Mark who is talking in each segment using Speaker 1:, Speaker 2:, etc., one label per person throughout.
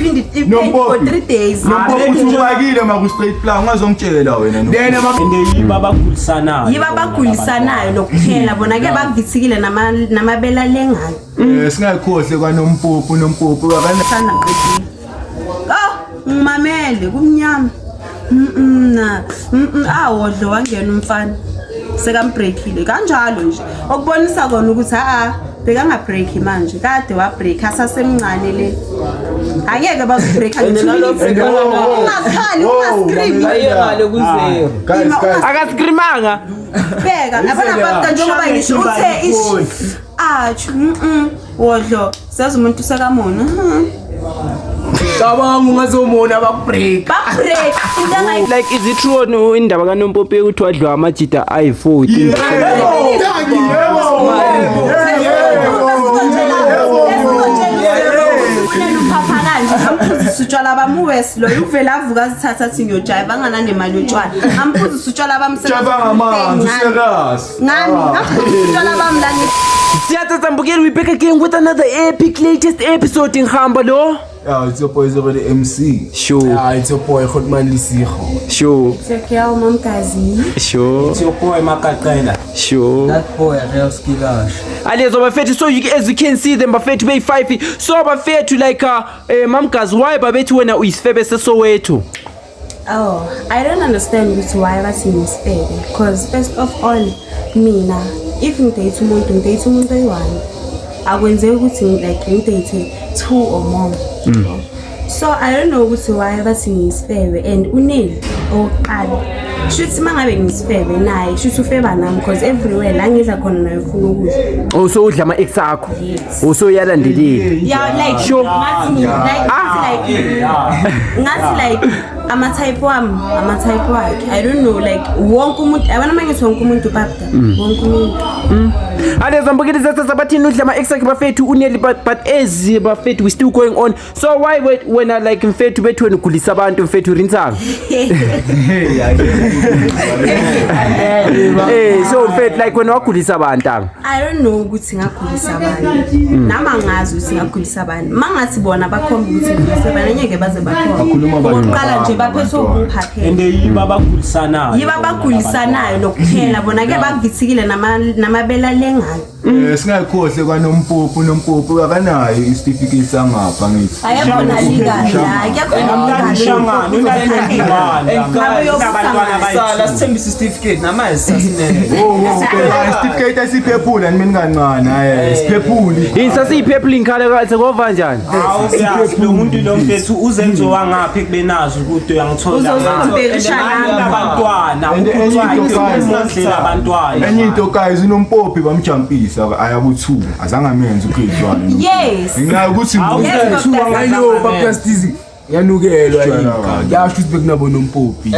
Speaker 1: iphinde ipaint for 3 days.
Speaker 2: Nompopi uthi ubakile maku straight plan ungazongitshela wena no.
Speaker 3: Then
Speaker 4: And yibo abagulisanayo.
Speaker 1: Yiba abagulisanayo nokuphela bona ke bavithikile namabele alengayo.
Speaker 2: Singayikhohle kwaNompopi, uNompopi akana
Speaker 1: Sana qedile. Oh, ngimamele kumnyama. Na. Awodlo wangena umfana. Sekambreakile kanjalo nje. Okubonisa kona ukuthi a bekangabreak manje. Kade wabreak asasemncane le. Angeke bazobreak
Speaker 5: And nalo break
Speaker 1: Ungakhali, ungascream.
Speaker 5: Ayengale ku-zero.
Speaker 2: Guys, guys.
Speaker 6: Akaskrimanga.
Speaker 1: Bheka, yabona abantu njengoba ngisho uthe ish. Achu, wodlo, sazi umuntu sekamona.
Speaker 3: Cabanga ungazomona bakubreak.
Speaker 1: Babreak into engayi
Speaker 6: Like is it true no indaba kaNompopi ukuthi wadliwa amajita ayi-40?
Speaker 1: Uphapha kanje amphuzisa utshwala bami uwesi loyo uvele avuka azithatha athi ngiyojayiva angananemali yotshwala amphuzisa utshwala bami
Speaker 2: Cabanga amanzi, serious.
Speaker 1: Ngami amphuzisa utshwala bami la
Speaker 6: Siyathatha mbukeli, we back again with another epic latest episode ngihamba lo.
Speaker 2: Yeah, it's your boy Zero the MC.
Speaker 6: Sure,
Speaker 3: Ah, it's your boy Khotman Lisigo.
Speaker 6: sure,
Speaker 1: Girl mamkazi
Speaker 6: sure,
Speaker 4: It's your boy Makaqela.
Speaker 6: sure.
Speaker 5: That boy real skillash.
Speaker 6: Alezo bafethu, so you, as you can see them bafethu bay five. So bafethu like mamgazi why babethi wena uyisifebe seSoweto?
Speaker 1: Oh, I don't understand ukuthi why bathi ngisifebe because first of all mina if ngidate umuntu ngidate umuntu oyi-one akwenzeki ukuthi like ngidate two or more. So I don't know ukuthi why bathi ngiyisifebe and uneli owokuqala shuthi uma ngabe ngisifebe naye shuthi ufeba nami because everywhere la ngidla khona naye ufuna ukudla.
Speaker 6: Oh, so udla ama ex akho.
Speaker 1: Yes.
Speaker 6: Oh, so uyalandelela.
Speaker 1: Yeah, like
Speaker 6: Sure.
Speaker 1: ngathi like ngathi like ngathi like ama-type wami ama-type wakhe I don't know like wonke umuntu yabona uma ngithi wonke umuntu babda wonke umuntu.
Speaker 6: Alezo mbukeli sasa bathini udla ama ex akhe bafethu uneli but as bafethu we still going on. So why wena like mfethu bethu wena ugulisa abantu mfethu rinsanga? So mfethu like wena wagulisa abantu anga.
Speaker 1: I don't know ukuthi ngagulisa abantu nami angazi ukuthi ngagulisa abantu uma ngathi bona bakhomba ukuthi ngigulisa abantu angeke baze
Speaker 2: Bakhuluma
Speaker 1: bakhombe
Speaker 2: abantu.
Speaker 1: okokuqala nje baphethe ukungiphaphela
Speaker 4: And yibo abagulisanayo.
Speaker 1: yibo abagulisanayo nokuphela bona ke bavithikile namabele alengayo.
Speaker 2: Singayikhohle kwaNompopi, uNompopi akanayo isitifiketi sangapha ngithi.
Speaker 1: Akekho nalikahle la akekho
Speaker 4: Shangane, unalengane.
Speaker 1: Ngabe uyobusa
Speaker 4: Abantwana
Speaker 5: Sala sithembisa isitifiketi namanje sasinele.
Speaker 2: Oh, oh, isitifiketi esiphephula nimi kancane, hayi siphephuli.
Speaker 6: Yini sasiyiphephula ingikhala kahle kova njani?
Speaker 4: Awuyazi lo muntu lo mfethu uzenzo wangaphi kubenazo ukuthi uyangithola.
Speaker 1: Uzozombhekisha nami.
Speaker 4: Abantwana,
Speaker 2: And enye into guys,
Speaker 4: ukondlela abantwana.
Speaker 2: Enye into guys, uNompopi bamjumpisa aya ku2, azange amenze ugrade 1.
Speaker 1: Yes.
Speaker 2: Nginayo ukuthi
Speaker 1: Yes, Dr.
Speaker 3: I know baplastizi yanukelwa
Speaker 2: Jwayela
Speaker 3: yini.
Speaker 2: abantu.
Speaker 3: Yasho ukuthi bekunabo nompopi.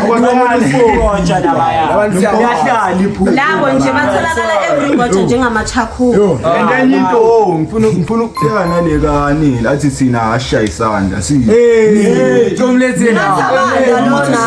Speaker 4: Ngotsha labaya.
Speaker 3: Abantu
Speaker 4: Yahlala iphu.
Speaker 1: Labo nje batholakala every ngotsha njengama-charcoal.
Speaker 2: And enye into oh ngifuna ukutshela nale kanini athi thina asishaye isandla si.
Speaker 3: Hey, tomlethela.
Speaker 1: Ngathi lona,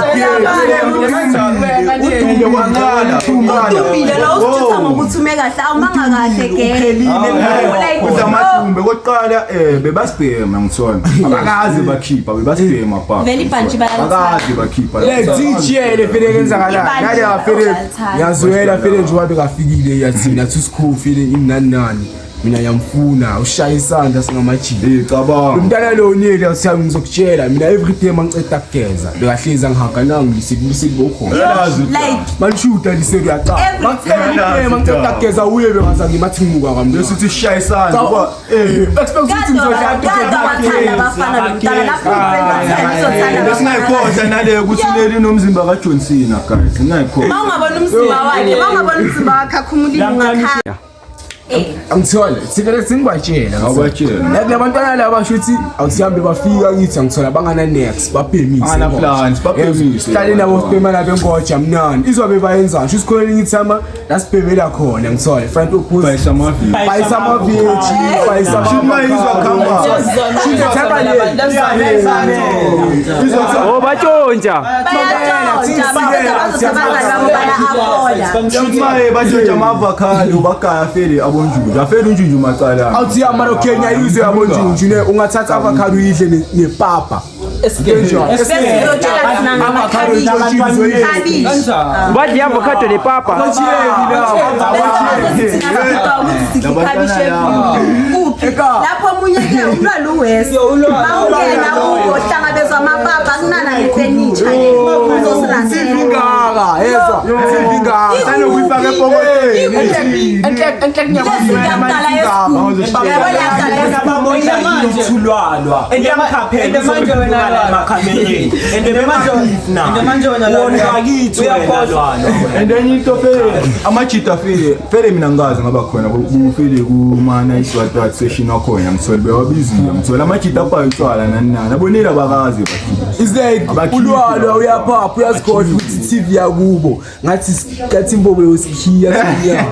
Speaker 2: Udume kwaqala,
Speaker 1: Udumbile lo usithutha ngokuthi ume kahle awumanga kahle ke. Like,
Speaker 2: Udla amadumbe kokuqala bebasibhema ngithola. Abakaze bakhipha bebasibhema baba.
Speaker 1: Vele ibhantshi bayalithatha.
Speaker 2: Abakaze bakhipha.
Speaker 3: Le tijele fele kenzakala.
Speaker 1: Ibhantshi
Speaker 3: Nale fele
Speaker 1: bayalithatha.
Speaker 3: yazwela fele nje wabe kafikile yathina athi usikhu fele imnani nani. Mina yamfuna ushaya isandla singamajiki.
Speaker 2: Cabanga.
Speaker 3: Umntana lo uneli awuthami ngizokutshela mina every day mangiceda kugeza bekahlezi angihaga nangu liseli liseli bokhona.
Speaker 2: Yazi
Speaker 1: Like
Speaker 3: Malishuta liseli uyaqala.
Speaker 1: Every
Speaker 3: Every day mangiceda kugeza uye bengaza ngimathi ngimuka kambi.
Speaker 2: Bese sishaya isandla kuba
Speaker 3: Expect ukuthi
Speaker 1: kade
Speaker 3: ngizodla
Speaker 1: kade abathanda abafana lo mntana lapho uzothanda abafana.
Speaker 2: Besingayikhohlwa nale ukuthi leli nomzimba kaJohn Cena guys. Singayikhohlwa.
Speaker 1: Uma ungabona umzimba wakhe, uma ungabona umzimba wakhe akhumulile ungakhala.
Speaker 3: Angithola sivele singibatshela.
Speaker 2: Awubatshela.
Speaker 3: Like labantwana laba shuthi awusihambe bafika kithi angithola bangana next babhemise.
Speaker 2: Bangana plans, babhemise.
Speaker 3: Sihlale nabo sibhema nabo engoja mnandi. Izwabe bayenzani? Shuthi khona elinye ithama la sibhemela khona ngithola front opposite.
Speaker 2: Bayisa amavili.
Speaker 3: Bayisa amaveji, bayisa
Speaker 2: Shuthi mayizwa khamba.
Speaker 6: Oh batshontsha.
Speaker 1: Bayatshontsha bazosebenza babo baya-afforda.
Speaker 2: Shuthi maye batshontsha ama-avocado bagaya fele abo bonjunju afele unjunju macala.
Speaker 3: Awuthi ya mara okay, ngiyayizwa yabo njunju ne, ungathatha avocado uyidle nepapa. Kanjani?
Speaker 1: Bese sizotshela thina
Speaker 3: Avocado
Speaker 1: ngamakhabishi.
Speaker 3: itshontshiwe.
Speaker 1: Khabishi.
Speaker 6: Badla i-avocado nepapa.
Speaker 1: Bese thina sifika ukuthi sidla ikhabishi every. Kuphi? Lapho omunye ke ulwala uwesi. Mawungena kubo hlangabezwa amapapa kunana nefurniture ke. Uzosilandela.
Speaker 3: Sivingaka, yezwa. Sivingaka.
Speaker 2: Sanokuyifaka epokotweni.
Speaker 1: Lesiyaqala yesikulu. Yabo leyaqala yesikulu.
Speaker 4: Thulwalwa.
Speaker 5: And manje wena lwalwa.
Speaker 4: Emakhamereni. And bema-beef na.
Speaker 5: And manje wena lwalwa.
Speaker 4: Wona kithi wena
Speaker 5: Uyaphosa.
Speaker 4: lwalwa.
Speaker 2: And then into fele amajita fele fele mina ngikaze ngaba khona kufele kumana iswatwat session wakhona ngithole bewabizile ngithole amajita abhaye utshwala nani nani abonile abakaze bakhiphe.
Speaker 3: It's like
Speaker 2: Abakhiphi.
Speaker 3: ulwalwa uyaphapha uyazikhohlwa ukuthi TV yakubo ngathi ngathi imbobo yosikhiya siya.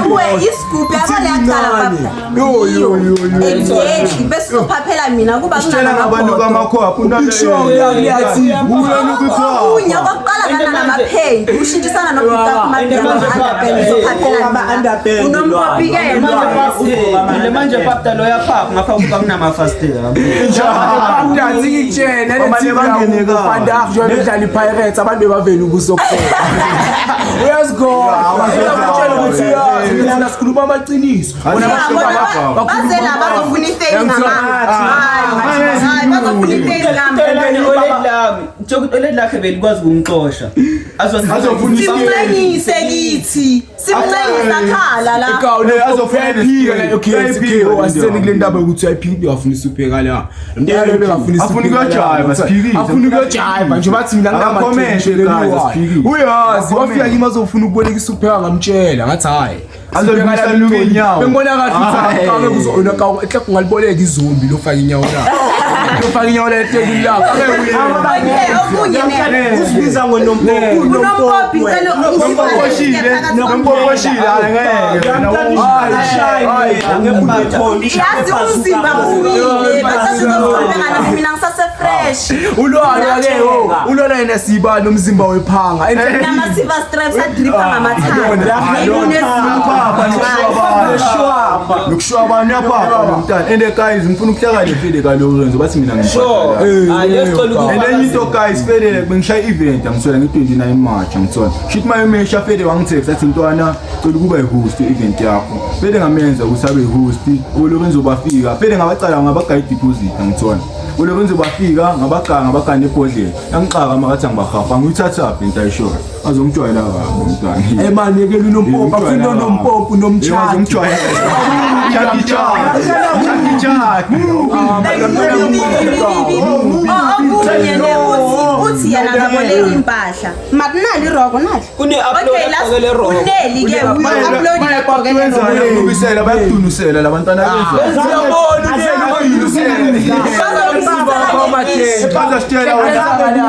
Speaker 1: Uwe isigubhu yabo leyaqala baba.
Speaker 3: Yo yo yo yo.
Speaker 1: Exactly. Bese uzophaphela mina kuba
Speaker 2: Sitshela ngabantu kamakhwapha
Speaker 3: Big show ya TV.
Speaker 1: Okunye okokuqala kana namaphenti ushintshisana nobhuti unompopi ke
Speaker 5: And manje papta lo yaphapha ngapha kuba kunamafastela.
Speaker 3: Ndathi ngikutshela le
Speaker 2: Bamane
Speaker 3: TV
Speaker 2: bangene
Speaker 3: yakubo
Speaker 2: kabi.
Speaker 3: Vandag njengoba bedlala iPirates abantu bebavela ubuso kuphela. Uyazikhohlwa. Uyakutshela ukuthi uyazi thina sikhuluma amaqiniso. Bona
Speaker 1: bazela bazofuna ifame ngamanga. Hayi bazofuna ifame ngamanga.
Speaker 5: Oledi lami, tshela oledi lakhe belikwazi ukumxosha.
Speaker 2: Azofuna
Speaker 1: Simncengise kithi. Simncengise akhala la.
Speaker 3: Uyayiphika la, okay, okay, oh, asiseni kule ndaba yokuthi uyayiphika uyafuna isupeka la. Mntana bengafuna
Speaker 2: Afuna ukuyojiva, siphikise.
Speaker 3: Afuna ukuyojiva nje bathi mina
Speaker 2: Aka-comment, guys, asiphikise.
Speaker 3: Uyazi
Speaker 2: Aka-comment.
Speaker 3: wafika kimi azofuna ukuboleka isupeka ngamtshela ngathi hayi.
Speaker 2: Azolibuyisa luke inyawo.
Speaker 3: Bengibona kahle ukuthi
Speaker 2: Hayi.
Speaker 3: akake kuzona ka ehle ungaliboleka izombi lofaka inyawo la. Lofaka inyawo la etekini lakho. Angeke uyenze.
Speaker 1: Okay okunye ne.
Speaker 4: Usibiza ngonompopi.
Speaker 1: Unompopi ngicela
Speaker 2: Nompoposhile, nompoposhile angeke.
Speaker 1: Yazi umzimba uwile bathatha uzoqhubeka nami mina ngisase fresh.
Speaker 3: Ulwalwa ke wo. Ulwalwa yena siba nomzimba wephanga.
Speaker 1: Nama silver straps adripa ngamathanga.
Speaker 2: Nokushwabana uyaphapha lo mntana. And guys ngifuna ukuhlaka le fele kaLorenzo bathi mina
Speaker 5: Sure.
Speaker 2: ngibhadala.
Speaker 5: Hayi lesicela
Speaker 2: And then into guys fele bengishaya event angithola nge-29 March angithola. Shit my mesha fele wangitext athi mntwana cela ukuba i-host event yakho. Fele ngamenza ukuthi abe i-host. uLorenzo bafika. Fele ngabacala ngabagaya i-deposit angithola. uLorenzo bafika ngabaganga ngabagana ebhodlela. Angixaka makathi angibahafa ngiyithathaphi into ayishoyo. Azongijwayela kabi umntwana.
Speaker 3: Eh man yekela unompompo afuna unompompo nomchati.
Speaker 2: Ngijwayela. Jackie Chan. Jackie Chan.
Speaker 1: Okunye ne uthi yena akaboleki impahla. Makunali iroko nali.
Speaker 5: Une-upload
Speaker 1: Okay, last
Speaker 5: agqoke le roko.
Speaker 1: uneli ke uyi-upload agqoke le roko.
Speaker 2: Bayakudunusela bayakudunusela labantwana benza.
Speaker 3: Uyabona
Speaker 2: Bazositshela wena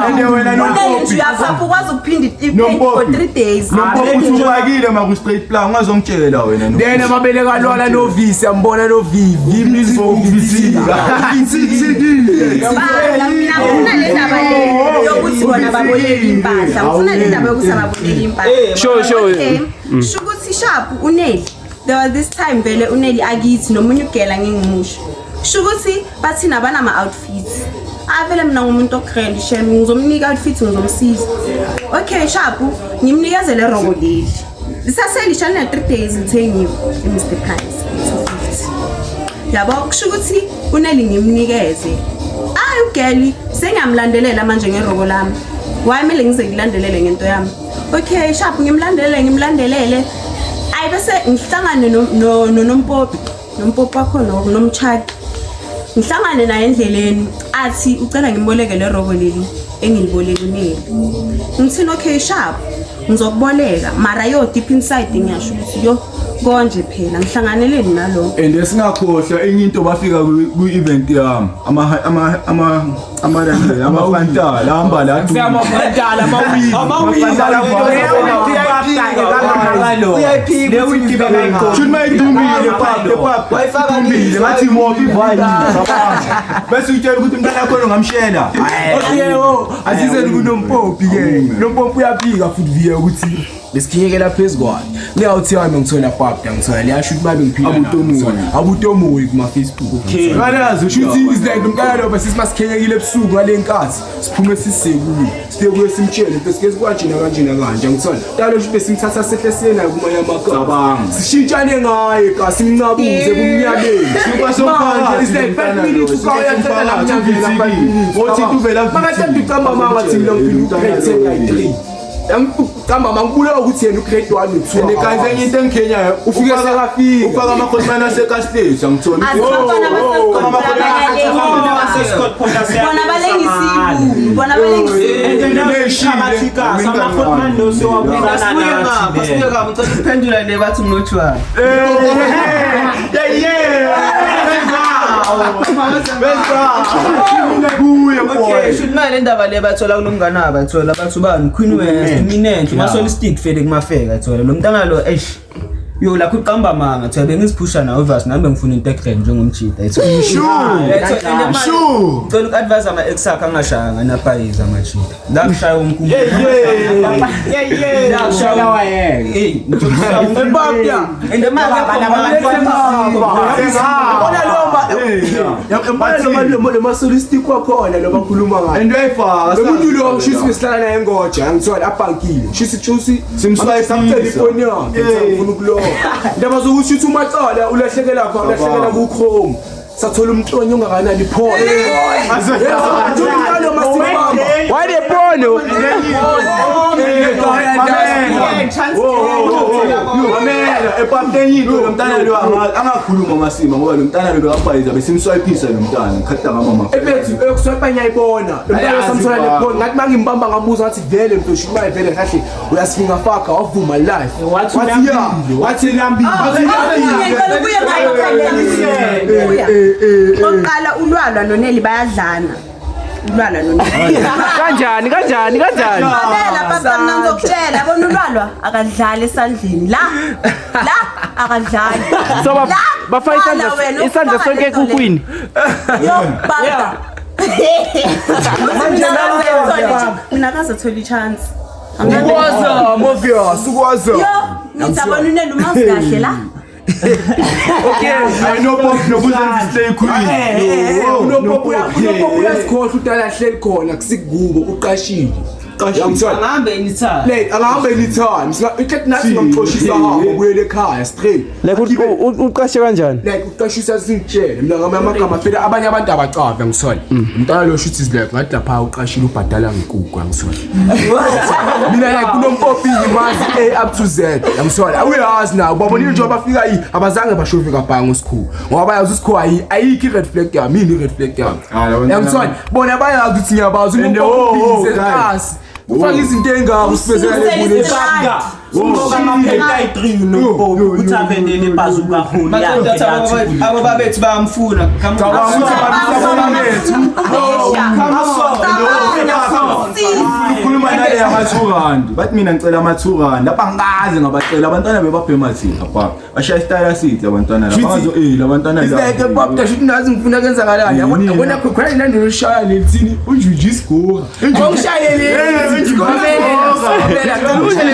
Speaker 2: ende wena
Speaker 1: Uneli nje
Speaker 2: nompopi.
Speaker 1: uyaphapha ukwazi ukuphinda i-paint for
Speaker 2: Nompopi.
Speaker 1: 3 days.
Speaker 2: Nompopi uthi ubakile ma ku straight plan ungazongitshela wena.
Speaker 3: Then amabele kalwala novisi ambona novivi
Speaker 2: Vivi.
Speaker 1: Bala mina ngifuna le ndaba le yokuthi bona baboleka impahla. Ngifuna le ndaba yokuthi ababoleki impahla.
Speaker 6: Sure, sure.
Speaker 1: Okay. Shukuthi sharp uneli. There was this time vele uneli akithi nomunye ugela ngingimusho. Shukuthi bathi nabanama outfits. Avele mina ngumuntu ogrand shem ngizomnika outfit ngizomsiza. Okay sharp ngimnikeze le roko leli. Lisaselisha line 3 days lithengiwe eMr Price 250. Yabo kusho ukuthi uneli ngimnikeze. Ayi ugeli sengiyamlandelela manje ngeroko lami. Why kumele ngize ngilandelele ngento yami? Okay sharp ngimlandelele ngimlandelele. Ayi bese ngihlangane nonompopi, nompopi wakhona nomchaki. Ngihlangane naye endleleni athi ucela ngimboleke le roko leli engiliboleka uneli. Ngithini okay sharp ngizokuboleka mara yo deep inside ngiyasho ukuthi yo konje phela ngihlanganeleni nalo.
Speaker 2: And singakhohlwa enye into bafika ku-event yami ama ama ama ama amafantala ahamba la
Speaker 3: Amafantala amawili.
Speaker 2: Shoot mayidumbile pap pap wayidumbile ngathi imophi ivayile bese utshela ukuthi umntana wakho ngamshela.
Speaker 3: Okay oh asizeni kunompompi ke. Nompompi uyaphika futhi viye ukuthi besikhiyekela phezu kwakhe. Leyawuthi yami ngithola pap ngithola leyasho ukuthi babe ngiphila
Speaker 2: Abutomuyi.
Speaker 3: Abutomuyi kuma Facebook.
Speaker 4: Okay.
Speaker 3: Ngalazi shuthi is like umntana lo bese simasikhenyekile ebusuku ngale nkathi siphume sisekuye sifike kuye simtshele bese ke sikwanjena kanjena kanje ngithola talo shuthi besimthatha sehle siyena kumanye amakhaya
Speaker 2: Cabanga.
Speaker 3: sishintshane ngaye ka simncabuze kumnyameni
Speaker 2: somphakathi
Speaker 3: Manje, is like 5
Speaker 2: umntana
Speaker 3: minutes
Speaker 2: lo,
Speaker 3: ukawuyacela
Speaker 2: somphakathi,
Speaker 3: mnyameni la 5 minutes
Speaker 2: Othi uvela
Speaker 3: Makaqeda ucamba mama ngathi mina ngiphila ugrade 10 kayi-3 Yangicamba mangibulawa ukuthi yena ugrade 1 no-2
Speaker 2: And guys enye into engikhenyayo
Speaker 3: Ufike sekafika.
Speaker 2: ufaka amakhosana asekastage angithola
Speaker 1: Asibafana baseScotland bona balengisa ibulu bona balengisa
Speaker 5: Asibuye ngapha, asibuye ngapha. Ngicela ukuphendula le bathi nginotshwala. Okay, shoot manje le ndaba le bathola kulomngane wabo bathola bathi ubani Queen West Minenhle masolistic fele kumafeka thola lo mntana lo eish yo lakho uqamba manga thola bengiziphusha nawe obvious nami bengifuna into egrand njengomjida
Speaker 2: Sure.
Speaker 5: Ngicela uku-advise ama-ex akhe angashayanga nabhayiza amajida la kushaya wonke umuntu. La kushaya Hey,
Speaker 3: Ebabya.
Speaker 5: And imali
Speaker 3: Yabona lo ma yabona lo lo masolistic wakhona lo bakhuluma ngayo.
Speaker 2: And uyayifaka
Speaker 3: Lo muntu lo shuthi besihlala naye ngoja ngithola abhankile. Shuthi shuthi
Speaker 2: Simswipe
Speaker 3: samcela ifoni yakhe ngifuna ukuloba. Indaba zokuthi uthi umacala ulahlekela khona ulahlekela ku Chrome. Sathola umntonyo ongakanani phone. Lo masibamba.
Speaker 6: Why the porno?
Speaker 2: Mamela epapeni into lo mntana lo angakhuluma amasima ngoba lo mntana lo bekabhayiza besimswipeisa lo mntana ngikhatta ngamama
Speaker 3: Efethu eyokuswipe ngiyayibona. Lo mntana samthola le phone ngathi mangimbamba ngabuza ngathi vele mfethu imali vele kahle uyasifinga faka wavuma life.
Speaker 4: Wathi
Speaker 3: Wathi ya, wathi lambile. Wathi
Speaker 1: Ngicela ubuye ngayo. Oqala ulwalwa noneli bayadlana. Ulwalwa noneli.
Speaker 6: Kanjani kanjani kanjani?
Speaker 1: Mamela papa mina ngizokutshela yabona ulwalwa akadlali esandleni la. La akadlali.
Speaker 6: So
Speaker 1: La,
Speaker 6: bafaka
Speaker 1: qala
Speaker 6: isandla
Speaker 1: wena,
Speaker 6: isandla
Speaker 1: ufaka
Speaker 6: sonke
Speaker 1: le nto le.
Speaker 6: ekukwini.
Speaker 1: Yo baba. Mina kazathola i-chance.
Speaker 3: Ukwazama obvious, ukwazama.
Speaker 1: Yo, ngizabona uneli umazi kahle la.
Speaker 6: Okay.
Speaker 2: I know pop nokuzenza stay queen.
Speaker 3: Unopopo uyasikhohlwa ukuthi alahleli khona kusikubo uqashile. Uyangithola?
Speaker 5: Angahambe anytime.
Speaker 3: Like angahambe anytime. Singa nathi singamxoshisa hamba ubuyele ekhaya straight.
Speaker 6: Like uqashe kanjani?
Speaker 3: Like uqashisa singitshele mina ngamanye amagama fela abanye abantu abacave ngithola. Umntana lo shuthi is like ngathi lapha uqashile ubhadala ngenkukhu angithola. Mina like kunompopi ngimazi A up to Z angithola. Awuyazi na ubabonile njengoba bafika yi abazange bashove kabhanga usikhulu. Ngoba bayazi usikhulu ayi ayikho i red flag yami, yini i red flag yami.
Speaker 2: Ah, labo
Speaker 3: Angithola. Bona bayazi ukuthi ngiyabazi
Speaker 2: And
Speaker 3: unompopi
Speaker 2: oh, oh,
Speaker 3: isekhasi. Ufaka izinto engako usibezela
Speaker 1: Usebenzisa
Speaker 4: Baba, umboka amaphepha ayi-3 nompopi ukuthi avendele ibhazuka holi yakhe lathi
Speaker 5: Abo babethu bayamfuna. Come on.
Speaker 2: Cabanga ukuthi Ukhuluma nale yama-2 rand bathi mina ngicela ama-2 rand lapha angikaze ngabacela abantwana bebabhema thina baba bashaya isitayela sihle abantwana laba Bangazo- eh labantwana
Speaker 3: It's like baba shuthi nazi ngifuna kenzakalani yabona
Speaker 2: Yini?
Speaker 3: yabona khona nani loshaya lelithini unjuji isigora awushayele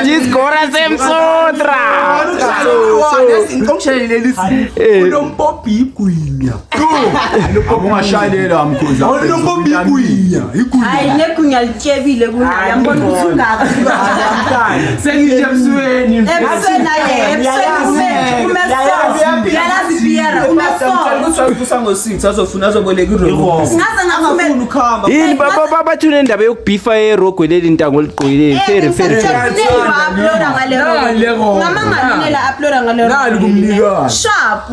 Speaker 6: Isigora semsotra.
Speaker 3: Ngishayele lelithi unompopi igwinya
Speaker 2: ungashayela mkhozi
Speaker 3: unompopi igwinya igwinya
Speaker 1: Hayi negunya lityebile kunaye yambona ukuthi ungaka.
Speaker 3: sengisho ebusweni
Speaker 1: Ebusweni aye, ebusweni ume ume so. Yalazi biyara ume so.
Speaker 5: Ukuthi wavusa ngo-6 azofuna azoboleka irogo.
Speaker 1: Ngaze
Speaker 5: Angafuni
Speaker 1: ngaphumela.
Speaker 5: ukuhamba.
Speaker 6: Yini baba bathi unendaba yokubhifa erogwe leli ntango ligqokile fere fere fere.
Speaker 1: Uploada ngale
Speaker 3: Nali rogo.
Speaker 1: Ngama uploada ngale
Speaker 3: Nali kumnikana.
Speaker 1: Sharp.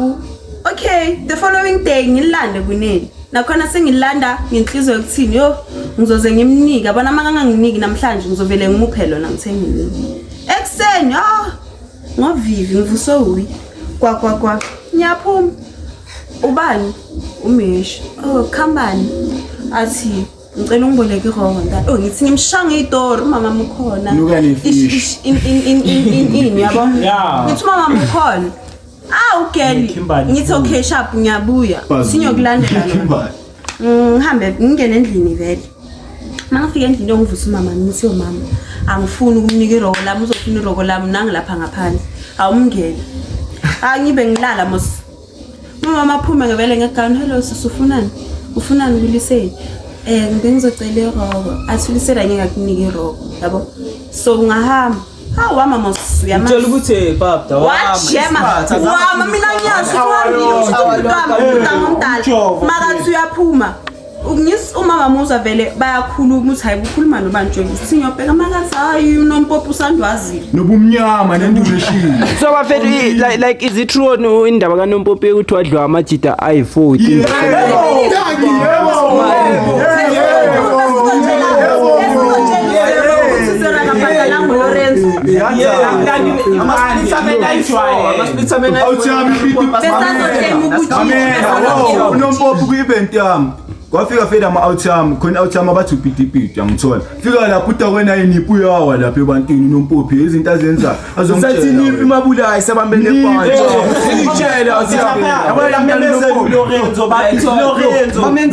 Speaker 1: Okay, the following day ngilande kuneni. Nakhona sengilanda ngenhliziyo yokuthini yo ngizoze ngimnike abona makanganginiki namhlanje ngizovele ngimuphe lona ngithe nginike. Ekseni ah ngovivi ngivuswe uyi kwa kwa kwa ngiyaphuma ubani umeshi oh khambani athi ngicela ungiboleke irogo ntana oh ngithi ngimshanga itori umama mukhona
Speaker 2: Nuka nefish.
Speaker 1: Ish, ish, in in in in in in yabo
Speaker 4: Yeah.
Speaker 1: ngithi umama mukhona ah ugeli
Speaker 4: Kimberly.
Speaker 1: ngithi okay sharp ngiyabuya sinyokulandela lona ngihambe ngingene endlini vele mangifika endlini yongivusa umama ngithi yo mama angifuni ukumnika iroko lami uzofuna iroko lami nangilapha ngaphandle Awumngeni. Angibe ngilala mos. Mama maphume ngivele ngegani hello sisi ufunani? Ufunani kuliseni? Ngizocela iroko. Athulisela ngeke akunike iroko, yabo. So ungahamba. Hawu wama mos uyama.
Speaker 5: Ngitshela ukuthi hey babda
Speaker 1: Wajema. Wama mina ngiyasho uhambile usho ukuthi umntwana umntwana omdala. Makathi uyaphuma. Ngis umama muzwa vele bayakhuluma ukuthi hayi ukhuluma nobani nje sithi ngiyobheka makathi hayi unompopo usandwazile.
Speaker 2: Nobumnyama nendulo eshile.
Speaker 6: So bafethu like is it true no indaba kaNompopi ukuthi wadliwa amajita ayi-40?
Speaker 2: Unompopi kwi-event yami kwafika fela ama-out yami khona i-out yami abathi upitipiti angithola fika lapho udakwe iniphu uyawa lapha ebantwini unompopi izinto azenzayo
Speaker 3: Sathi niphi mabulayi sabambene phansi. Singitshela yabona mntana unompopi.
Speaker 4: Lorenzo Lorenzo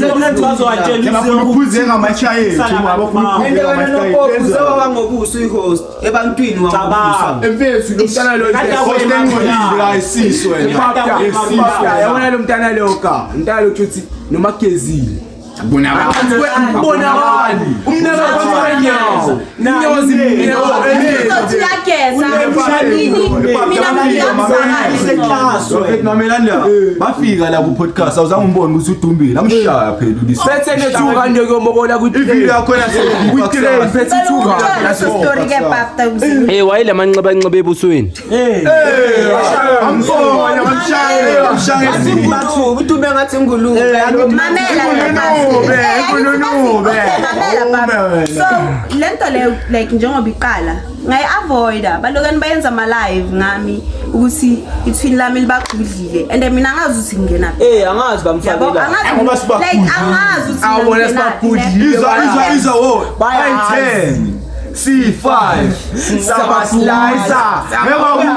Speaker 4: Lorenzo bazowatshela
Speaker 2: Bafuna ukuphuze ngamashayethu bafuna
Speaker 5: Into
Speaker 2: ukuphuze
Speaker 5: wena nompopi
Speaker 2: ngamashayethu
Speaker 5: usewaba ngobuso i-host ebantwini wangobuso.
Speaker 4: Cabanga.
Speaker 3: Mfethu lo mntana lo
Speaker 2: Host engcolile ayisiso wena.
Speaker 3: Babda yabona lo mntana lo ka mntana lo kuthi noma gezile bonakali umnaka phansi inyawo zimnyama.
Speaker 1: Uzothi uyageza. Yini? Mina ngiyakuzakala.
Speaker 2: Mamelani la bafika la ku podcast awuzange umbone ukuthi udumbile amshaya phela ulisa
Speaker 3: Bethe nethuka nje kuyomokola ku
Speaker 2: ivideo yakho
Speaker 3: kwi-train phethe ithuka
Speaker 1: Leso story ke babda ukuze.
Speaker 6: Eh wayela manxeba ebusweni.
Speaker 2: ambona amshaya amshaya
Speaker 5: Ingulube, udume ngathi ingulube.
Speaker 1: Mamela
Speaker 2: Ingulube.
Speaker 1: Mamela baba. So lento leyo like njengoba iqala ngayi-avoida balokani bayenza ama-live ngami ukuthi ithwini lami libagudlile and mina angazi ukuthi ngingenaphi.
Speaker 5: Eh angazi
Speaker 1: Yabo
Speaker 5: bamfakela.
Speaker 1: angazi
Speaker 2: Ngoba sibagudlile.
Speaker 1: like angazi ukuthi
Speaker 3: Awubona
Speaker 1: ngingenaphi, ne?
Speaker 3: sibagudlile.
Speaker 2: Izwa izwa izwa wo
Speaker 3: Bayazi.
Speaker 2: 10 C5 sabaslicer ebabuye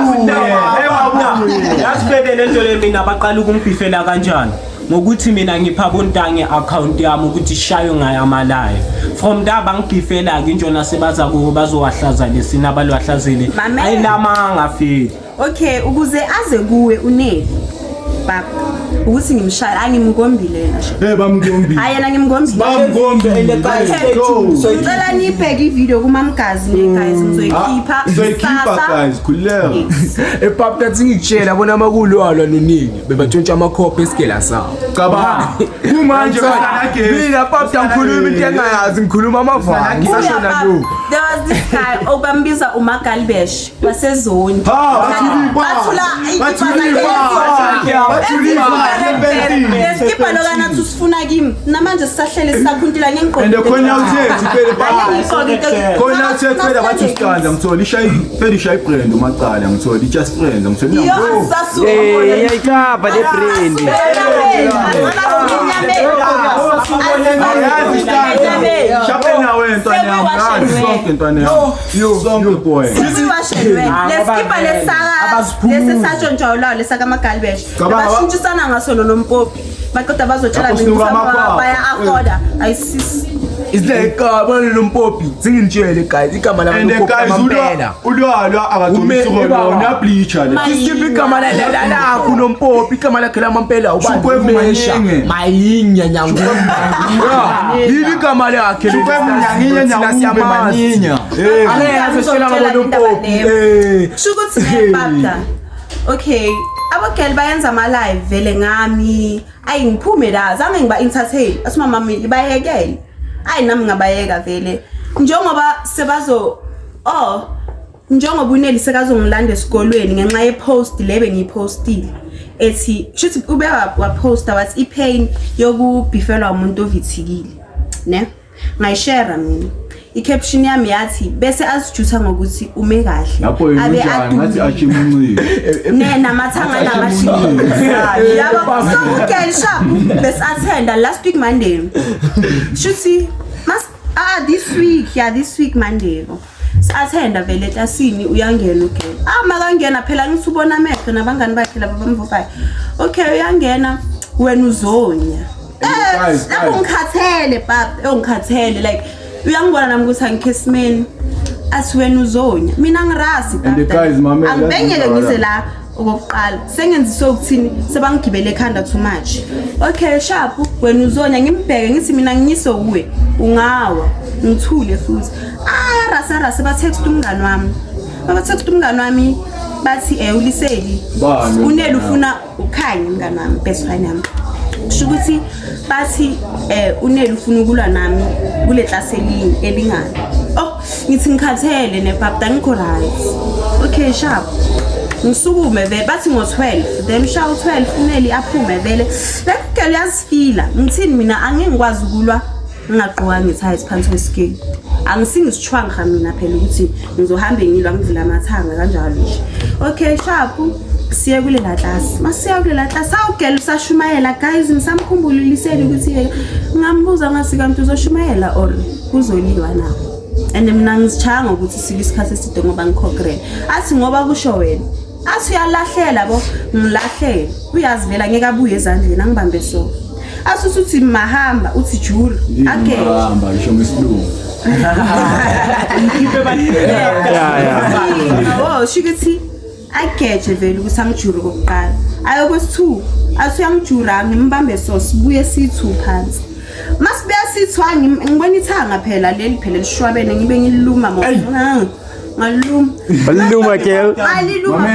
Speaker 2: ebabuye
Speaker 4: Yazi bebe lento le mina baqala ukungibhifela kanjani ngokuthi mina ngipha bontange account yami ukuthi ishaywe ngayo ama live from da bangibhifela ke njona sebaza kubo bazowahlaza lesina abalwahlazile
Speaker 1: Mamela.
Speaker 4: ayilamanga fiki
Speaker 1: Okay ukuze aze kuwe uneli baba ukuthi ngimshaya angimgombile yena sho.
Speaker 2: Eh bamgombi
Speaker 1: Hayi yena ngimgombile.
Speaker 2: bamgombi
Speaker 1: Okay. Ngicela nibheke ivideo kumamgazi ne guys ngizoyikhipha.
Speaker 2: Uzoyikhipha
Speaker 1: kusasa.
Speaker 2: guys khululeka
Speaker 1: Yes.
Speaker 3: Epapta ngikutshela bona makulwalwa nonini bebatshontsha amakhopha esigela sawo.
Speaker 2: Cabanga kumanje basanagesi
Speaker 3: Mina papta ngikhuluma into engayazi ngikhuluma amavanga ngisasho
Speaker 1: Buya,
Speaker 3: nalo.
Speaker 1: baba. There was this guy obambiza uMagalbesh wasezoni.
Speaker 2: Ha, bathula
Speaker 1: Bathula
Speaker 2: Bathula bathula
Speaker 1: Leskipa lokana athi usifuna kimi. Namanje sisahlele sisakhuntila ngengiqondo.
Speaker 2: And khona uthethu phela
Speaker 1: Angeke
Speaker 2: khona uthethu phela bathi usikanda ngithola ishayi phela ishayi brand umacala ngithola i just friends ngithola
Speaker 1: Yo asasuka.
Speaker 6: Eh iyayicaba le brand.
Speaker 2: Yazi ntwana Shape nawe ntwana yami yazi sonke ntwana yami sonke boy
Speaker 1: Leskipa lesaka lesisatshontshayo lawo lesakamagalbesh.
Speaker 2: Cabanga,
Speaker 1: Bashintshisana ngaso lo nompopi. Baqeda bazotshela
Speaker 2: Lapho
Speaker 1: mina
Speaker 2: sinuka
Speaker 1: ukuthi
Speaker 2: amakhwapha.
Speaker 1: baya-afforda. Ayisisi.
Speaker 3: It's like bona lo mpopi singintshele guys igama
Speaker 2: And
Speaker 3: lami
Speaker 2: guys
Speaker 3: mampela.
Speaker 2: ulwa akagcobisa urolona bleacher le
Speaker 3: Iskipha igama lakho nompopi igama lakhe lamampela ubani
Speaker 2: Shukwevu
Speaker 3: Umesha.
Speaker 2: Manyenye.
Speaker 3: Mayinya nyangu. Yini igama lakhe
Speaker 2: Shukwevu Nyanginye
Speaker 3: Thina
Speaker 2: Nyangube
Speaker 3: siyamazi.
Speaker 2: Manyinya eh
Speaker 3: Angeke azositshela ngabo nompopi.
Speaker 2: eh
Speaker 1: Sho ukuthi ne babda. Okay, abogirl bayenza ama live vele ngami. Ayi ngiphume la, zange ngiba entertain. Athi mama mi ibayekele. Ayi nami ngabayeka vele. Njengoba sebazo oh njengoba uneli sekazongilanda esikolweni ngenxa yepost le bengiyipostile ethi shuthi ube waposta wathi ipain yokubhifelwa umuntu ovithikile ne ngayishare mina i-caption yami yathi bese azijutha ngokuthi ume kahle
Speaker 2: lapho yena
Speaker 1: abe
Speaker 2: unjani ngathi
Speaker 1: adumile
Speaker 2: achimuncile
Speaker 1: ne namathanga namashini yabo so ugirl sharp besi-attenda last week Monday shuthi mas this week yeah this week Monday si-attenda vele eklasini uyangena ugirl makangena phela ngithi ubona amehlo nabangani bakhe laba bamvofayo okay uyangena wena uzonya
Speaker 2: Guys,
Speaker 1: lapho
Speaker 2: guys.
Speaker 1: ngikhathele bab engikhathele like uyangibona nami ukuthi angikhesimeni Athi wena uzonya. Mina ngirasi.
Speaker 2: And the guys, mama,
Speaker 1: Angibengeke ngize la okokuqala. Sengenziswe ukuthini sebangigibele ekhanda too much. Okay, sharp wena uzonya ngimbheke ngithi mina nginyise kuwe. Ungawa. Ngithule futhi. Ah, rasa rasa ba text umngani wami. Baba text umngani wami bathi uLiseli.
Speaker 2: Bani?
Speaker 1: Uneli ufuna ukhanye umngani wami best friend yami. Kusho ukuthi bathi uNeli ufuna ukulwa nami kule class elinye elingana. Oh, ngithi ngikhathele nebabda ngikho right. Okay, sharp. Ngisukume vele bathi ngo-12 then ushawa u-12 uNeli aphume vele. Like girl uyazifila. Ngithini mina angeke ngikwazi ukulwa ngingagqokanga i-tight phansi kwesiketi. Angisingisithwanga mina phela ukuthi ngizohambe ngilwa ngivula amathanga kanjalo nje. Okay, sharp. Siye kulela class. Masiya kulela class awugela usashumayela guys ngisamkhumbula uLiseli ukuthi ngambuza ngathi kanti uzoshumayela or kuzoliwa na. And mina ngizishaya ngokuthi sike isikhathi eside ngoba ngikhokhrele. Athi ngoba kusho wena. Athi uyalahlela bo ngilahlela. Uyazivela ngeke abuye ezandleni angibambe so. Athi uthi mahamba uthi juru ake.
Speaker 2: Hamba ngisho ngesilungu.
Speaker 1: Oh, shikuthi ageje vele ukuthi angijure kokuqala. Ayokwesi-2 athi uyangijura ngimbambe so sibuye siyi-2 phansi. Masibuya siyi-2 ngibona ithanga phela leli phela lishwabene ngibe ngiluma mo. Ngaluma.
Speaker 6: Baluma girl.
Speaker 1: Aliluma.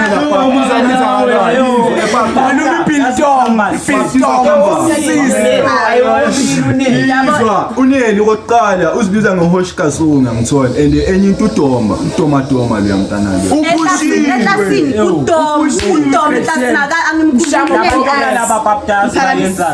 Speaker 3: Baluma biltong, biltong,
Speaker 2: Izwa uNeli okokuqala uzibiza ngoHosh Kasunga ngithola and enye into udoma udomadoma loya mntana lo.
Speaker 1: Eklasini udom udom eklasini angimkhulumeli.
Speaker 4: Laba baptist bayenza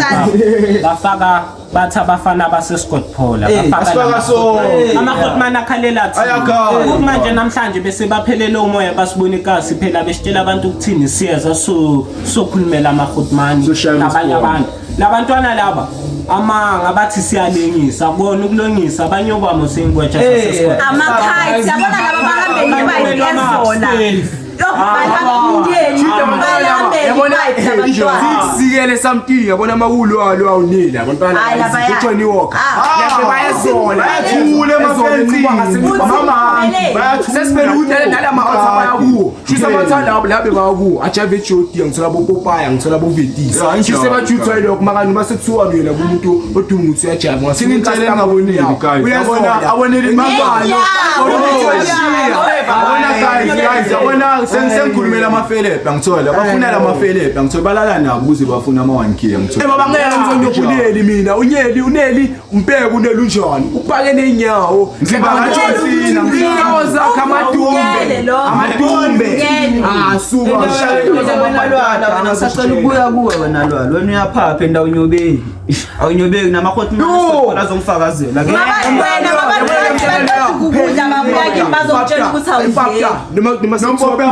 Speaker 4: bafaka bathi abafana baseScott Paul
Speaker 2: Asifaka so
Speaker 4: ama-hotman akhalela
Speaker 2: Ayakhala.
Speaker 4: thina manje namhlanje bese baphelele umoya basibona ikasi phela besitshela abantu ukuthini siyeza so sokhulumela ama-hotman
Speaker 2: Soshaya
Speaker 4: nabanye
Speaker 2: isibhono.
Speaker 4: abantu labantwana laba amanga bathi siyalengisa kona ukulungisa abanye obamo sengweja saseScott
Speaker 1: Amakhayithi yabona laba bahambe ngebayiki ezola. Yo bahambe bahambe ngebayiki abantwana.
Speaker 3: Sikele something yabona makulwa awuneli abantwana
Speaker 1: Hayi, labaya.
Speaker 3: Johnny Walker.
Speaker 1: Ah.
Speaker 3: Lapho bayazola.
Speaker 2: Bayathula emafensini. Mama, bayathula.
Speaker 3: Sesibele ukuthi nala ma-out abayakuwo. Shisa ama-out labo labe bayakuwo. Ajave Jodi ngithola bo Popeye ngithola bo Vetisa.
Speaker 2: Yeah,
Speaker 3: Shise
Speaker 2: njalo.
Speaker 3: bajuthwa lokho makani mase kuthiwa yena kumuntu odunga ukuthi uyajava.
Speaker 2: Singitshele ngaboneli guys. Yabona aboneli mangalo. Yabona guys guys yabona sengikhulumela amafelebhe angithola bafuna la mafelebhe angithola balala nabo ukuze bafuna ama 1k angithola.
Speaker 3: Eba bangeke ngizonyoka uneli mina unyeli uneli umbheke uneli unjani upake nenyawo inyawo zakhe amadumbe amadumbe ah suka
Speaker 5: Wena lwala wena usacela ukubuya kuwe wena lwala wena uyaphapha enda awunyobeki awunyobeki namahotman azongifakazela
Speaker 1: Wena baba ukudla babuya kimi bazokutshela ukuthi awudleki.
Speaker 2: Nompopi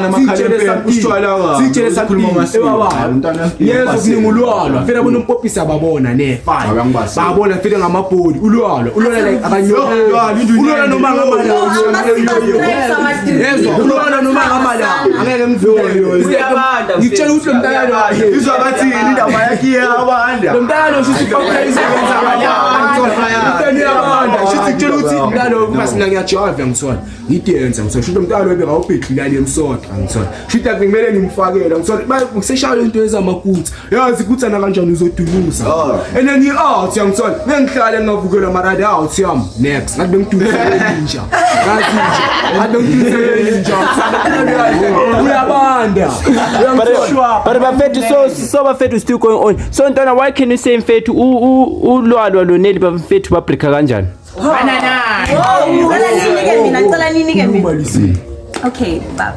Speaker 2: namakhalempempe, usitshwala kabi,
Speaker 3: sitshele
Speaker 2: ukhuluma amasiko. Umntwana
Speaker 3: yezo kuningi ulwalwa fela bonompopisa babona ne fine
Speaker 2: Abangibaseli.
Speaker 3: babona fela ngamabhodi ulwalwa ulwalwa like
Speaker 2: Yo, ulwalwa, into
Speaker 3: ulwalwa noma ngamala yezwa ulwalwa noma ngamala angeke ngivule
Speaker 5: Uyabanda,
Speaker 3: ngitshela ukuthi lo mntana lo
Speaker 2: Izwa bathini indaba yakhe iyabanda.
Speaker 3: lo mntana lo shuthi uyabanda shuthi kutshela ukuthi mntana lo basi mina ngiyajava ngithola ngidenza ngithola shuthi lo mntana lo bekawubhedlula le emsoda ngithola shuthi ake kumele ngimfakele ngithola ngiseshaya into ezamakutha yazi kuthana kanjani uzodulusa and then i-out yangithola bengihlale ngingavukela mara out yami next ngathi bengidudusele ninja ngathi nje ngathi bengidudusele ninja uyabanda uyangithola
Speaker 6: But bafethu so bafethu still going on. So ntwana why can you say mfethu ulwalwa loneli bafethu babreaka kanjani?
Speaker 1: Cela ninike mina, cela ninike mina. Okay, baba.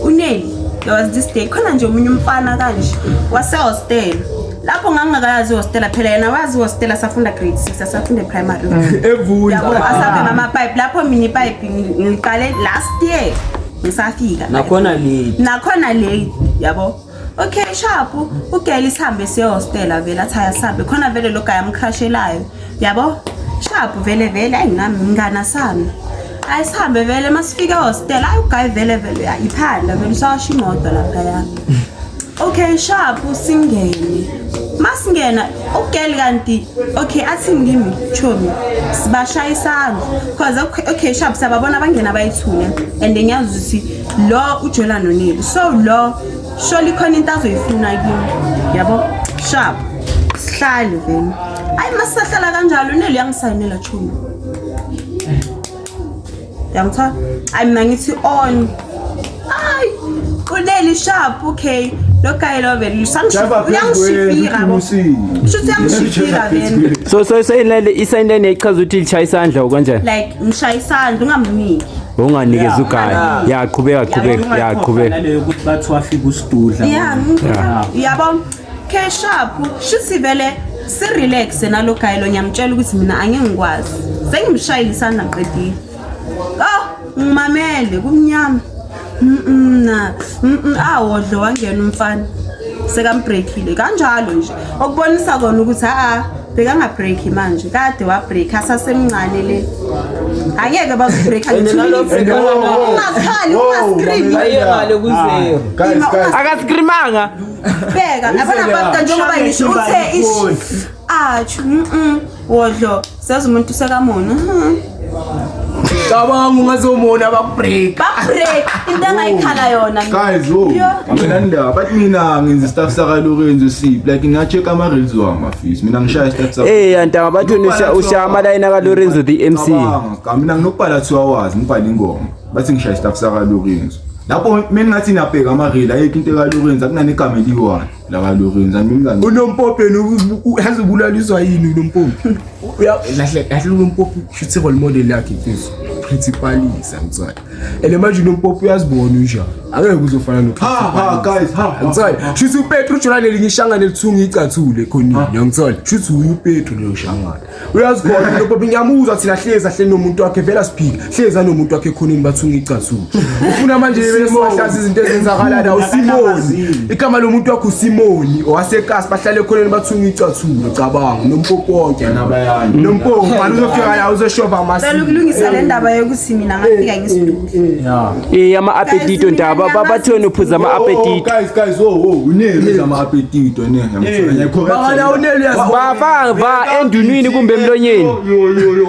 Speaker 1: Uneli, there was this day khona nje omunye umfana kanje wase hostel. Lapho ngangingakayazi hostel phela yena wazi hostel asafunda grade 6 asafunda primary.
Speaker 3: evuya
Speaker 1: Yabo asabhema ama-pipe lapho mina ipipe ngiqale last year ngisafika.
Speaker 5: Nakhona late.
Speaker 1: Nakhona late yabo. Okay sharp ugirl isihambe siye hostel vele athi ayasambe khona vele lo guy amcrashelayo yabo. Sharp vele vele ayi nami ngingana sami. Ayisihambe vele masifika hostel ayi uguy vele vele iphanda vele usawasha imoto lapha ya. Okay sharp singene. Masingena ugirl kanti okay athini kimi chomi sibashaya isandla cause okay sharp sababona bangena bayithule and ngiyazi ukuthi lo ujola nonile so lo surely khona into azoyifuna kimi yabo sharp sihlale vele ayi masisahlala kanjalo uneli uyangisayinela chomi yangithola ayi mina ngithi on ayi uneli sharp okay lo guy lo vele uyangishifira bo shuthi uyangishifira vele
Speaker 6: So inale isayinene ichaza ukuthi lishaya isandla okanjani?
Speaker 1: Like ngishaya isandla ungamniki.
Speaker 6: Unganikeza ugaya. Ya qhubeka qhubeka ya qhubeka.
Speaker 4: Naleyo ukuthi bathi wafika usidudla.
Speaker 1: Yeah, yabo cash up shuthi vele si relax nalo guy lo ngiyamtshela ukuthi mina angeke ngikwazi sengimshayile isandla ngiqedile oh ngimamele kumnyama na awodlo wangena umfana sekambreakile kanjalo nje okubonisa kona ukuthi a bekangabreaki manje kade wabreak asasemncane le angeke bazobreak ungakhali ungascream
Speaker 5: Aye ngale ku-zero.
Speaker 2: Guys, guys.
Speaker 6: Akaskrimanga.
Speaker 1: Bheka yabona bafta njengoba ngisho uthe ish achu wodlo sazi umuntu sekamona
Speaker 3: Cabanga ungazomona bakubreak.
Speaker 1: Babreak into engayikhala yona mina.
Speaker 2: Guys, wo. Mina ndaba bathi mina ngenza staff saka Lorenzo Sip like nginga-check ama reels wami afisi. Mina ngishaya staff saka.
Speaker 6: Eh ntanga bathi ushaya amalayini aka Lorenzo the MC.
Speaker 2: Cabanga, mina nginokubhala 2 hours ngibhala ingoma. Bathi ngishaya staff saka Lorenzo. Lapho mina ngathi ngiyabheka ama reel ayikho into eka Lorenzo akunanegama eliyi-one la ka Lorenzo mina ngani.
Speaker 3: Unompompi yena uyazibulaliswa yini unompompi? Lahle lahle unompompi shuthi role model yakhe mfethu. Principalisa ngitsala. And manje unompompi uyazibona unjani. Angeke uzofana no
Speaker 2: Ha ha guys ha. ha.
Speaker 3: Ngitsala. Shuthi uPetru ujona lelinye ishangane lithunga icathule khonini. Ngitsala. Shuthi uyu uPetru leyo shangane. Uyazibona unompompi ngiyamuzwa thina hlezi ahleli nomuntu wakhe vela siphika. Hlezi anomuntu wakhe khonini bathunga icathule. Ufuna manje bese izinto ezenzakala la uSimoni. Igama lomuntu wakhe uSimoni owasekasi bahlale khoneni bathunga icathule cabanga nompopo wonke.
Speaker 2: Nabayani.
Speaker 3: Nompopo manje uzofika la uzoshova amasi.
Speaker 1: Cela ukulungisa le ndaba yokuthi mina ngafika ngisidudla.
Speaker 6: Eh ama appetito ndaba babathi wena uphuza ama
Speaker 2: Oh,
Speaker 6: appetito.
Speaker 2: guys guys oh oh uneli ama appetito ne ngiyamthola
Speaker 3: Bana uneli uyazibona.
Speaker 6: Bava va endunwini kumbe emlonyeni.
Speaker 2: Yo yo yo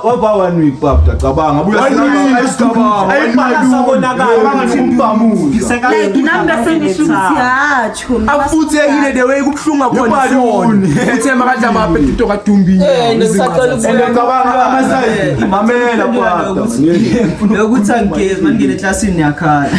Speaker 2: wava one week baba cabanga buya
Speaker 3: One week, cabanga.
Speaker 2: Ayibonakala nokumpamuza.
Speaker 1: Like nami bese ngisho ukuthi achu
Speaker 3: Afuthekile the way kubuhlungu khona
Speaker 2: Ibhaluni.
Speaker 3: sona. Uthe makadla ama appetito kadumbini.
Speaker 5: Eh, ngisacela ukubuya.
Speaker 2: And cabanga ama size mamela baba.
Speaker 5: Lokuthi angigezi mangene eklasini ngiyakhala.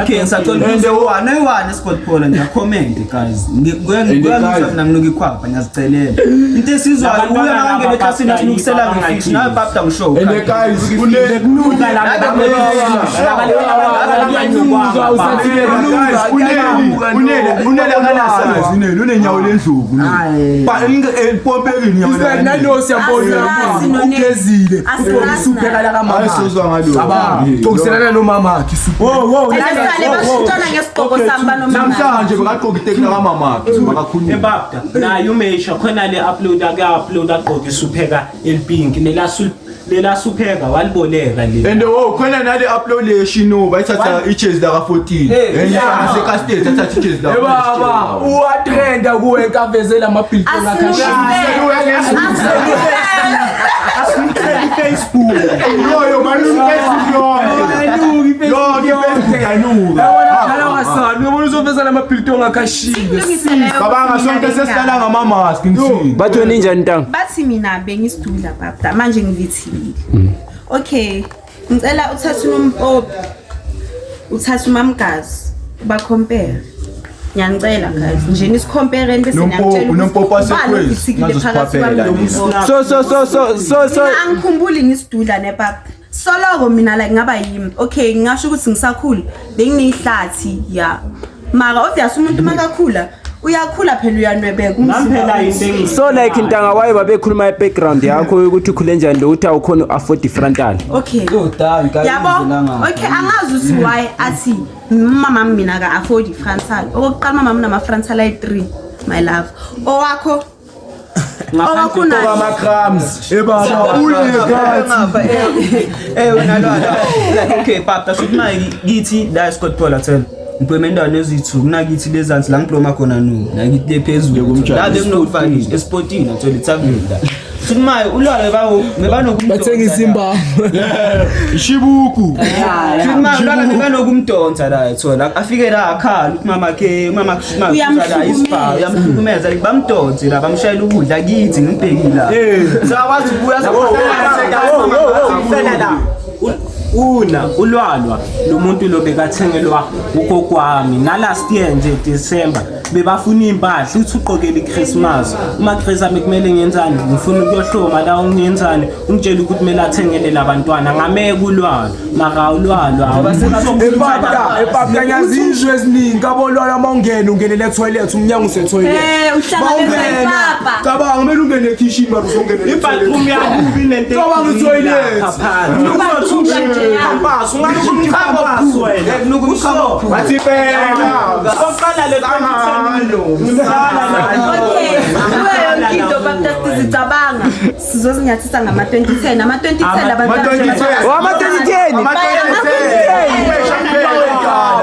Speaker 5: Okay, ngisacela
Speaker 2: And the-
Speaker 5: ukuthi one eScott Paul nje comment guys.
Speaker 2: And the
Speaker 5: Ngikuya
Speaker 2: guys-
Speaker 5: mina nginuka ikhwapha ngiyazicelela. Into esizwayo
Speaker 4: Labantwana
Speaker 5: uya
Speaker 4: laba
Speaker 5: ngene eklasini
Speaker 4: bafta
Speaker 5: asinukisela
Speaker 4: yiphi,
Speaker 5: ngefish nawe bafta ngisho.
Speaker 2: And the guys une unele akanasazi unele unenyawo lendlovu ba impompekile inyawo
Speaker 3: It's nalo siyabona
Speaker 1: Asilazi none-
Speaker 3: ugezile.
Speaker 1: Asilazi
Speaker 3: Usupheka la kamama.
Speaker 2: Ayisozwa ngalo.
Speaker 3: Cabanga.
Speaker 2: Yeah.
Speaker 3: Xokiselana nomama wakhe
Speaker 2: Wo wo
Speaker 1: Esale bashintshana ngesigqoko sami banomama.
Speaker 2: Namhlanje bekagqoka iteki lakamama bakakhuluma.
Speaker 4: Ebabda naye umesha khona le upload ake upload agqoke isupheka elipink lela supheka waliboleka le.
Speaker 2: And oh khona nale upload le shino bayithatha ijezi la ka14. Enye seka state thatha ijezi la.
Speaker 3: Eh baba, uwatrenda kuwe nkavezela amabhilitoni
Speaker 4: Asinuthele Facebook.
Speaker 2: Yo yo manje Facebook yonke. Yonke Facebook yanuka.
Speaker 3: Yabona wasana, uyabona uzovezela amabhilitoni akashile.
Speaker 2: Cabanga sonke sesihlala ngama mask ngithini.
Speaker 6: Bathi wena injani ntanga?
Speaker 1: Bathi mina bengisidudla baba manje ngivithile. Okay, ngicela uthathe unompopi. Uthathe umamgazi bacompare. Ngiyanicela guys, nje nisicompare bese
Speaker 2: Nompopi,
Speaker 1: ngiyakutshela
Speaker 2: nompopi waseKwezi,
Speaker 1: uthikile phakathi kwami
Speaker 2: ngazosiphaphela
Speaker 1: nompopi.
Speaker 6: So
Speaker 1: Mina angikhumbuli ngisidudla nepapa. Soloko mina like ngaba yimi. Okay, ngingasho ukuthi ngisakhula benginehlathi ya. Mara obvious umuntu makakhula uyakhula phela uyanwebeka
Speaker 4: Nami
Speaker 1: umzimba.
Speaker 4: phela into engi
Speaker 6: so like ntanga waye babekhuluma i-background yakho ukuthi ukhule njani lokuthi awukhona u-afford i-frontal.
Speaker 1: Okay.
Speaker 5: Yo dani guys.
Speaker 1: Yabo? Okay, angazi ukuthi why athi mama mina ka afford i-frontal. Okokuqala mama mina ama frontal ayi 3 my love. Owakho owakho unayo.
Speaker 3: Ama crumbs. Eh baba,
Speaker 5: Ngapha eh wena lwana. Like okay papa should my kithi la eScott Paul athela. Ngibhema endaweni eziyi-two kunakithi lezansi la ngibloma khona no nakithi le phezulu la bekunokufakisha esipotini athola ithaveni la. Futhi maye ulwalo bawo bebanokumdonsa.
Speaker 3: Bathengisa imbama.
Speaker 2: Ishibuku.
Speaker 5: Futhi maye ulwalo bebanokumdonsa la thola afike la akhala ukuthi mama ke mama kushima la isibhamu uyamhlukumeza bamdonse la bamshayela ukudla kithi ngibhekile la. Sakwazi ukubuya
Speaker 4: Fela la. Una ulwalwa lo muntu lo bekathengelwa ugogo wami na last year nje December bebafuna impahla uthi uqokela iChristmas uma Chris ami kumele ngiyenzani ngifuna ukuyohloma la ungiyenzani ungitshela ukuthi kumele athengele labantwana ngameke ulwalwa mara ulwalwa
Speaker 3: Epapa, epapa ngiyazizwe eziningi abolwala uma ungena ungenele etoilet umnyango usetoilet.
Speaker 1: Eh, uhlangabeza ipapa.
Speaker 3: Cabanga kumele ungene ekhishini mara uzongena.
Speaker 4: Ibathroom yakubi nento
Speaker 3: Cabanga itoilet.
Speaker 4: Pass unganukumchampass wena
Speaker 2: Bathi bheka.
Speaker 4: Soqala le 2010
Speaker 1: Okay, kuyo yonke into baptist sicabanga sizozinyathisa ngama-2010 ama-2010 abantu
Speaker 2: Ama-2010.
Speaker 6: Oh, ama-2010.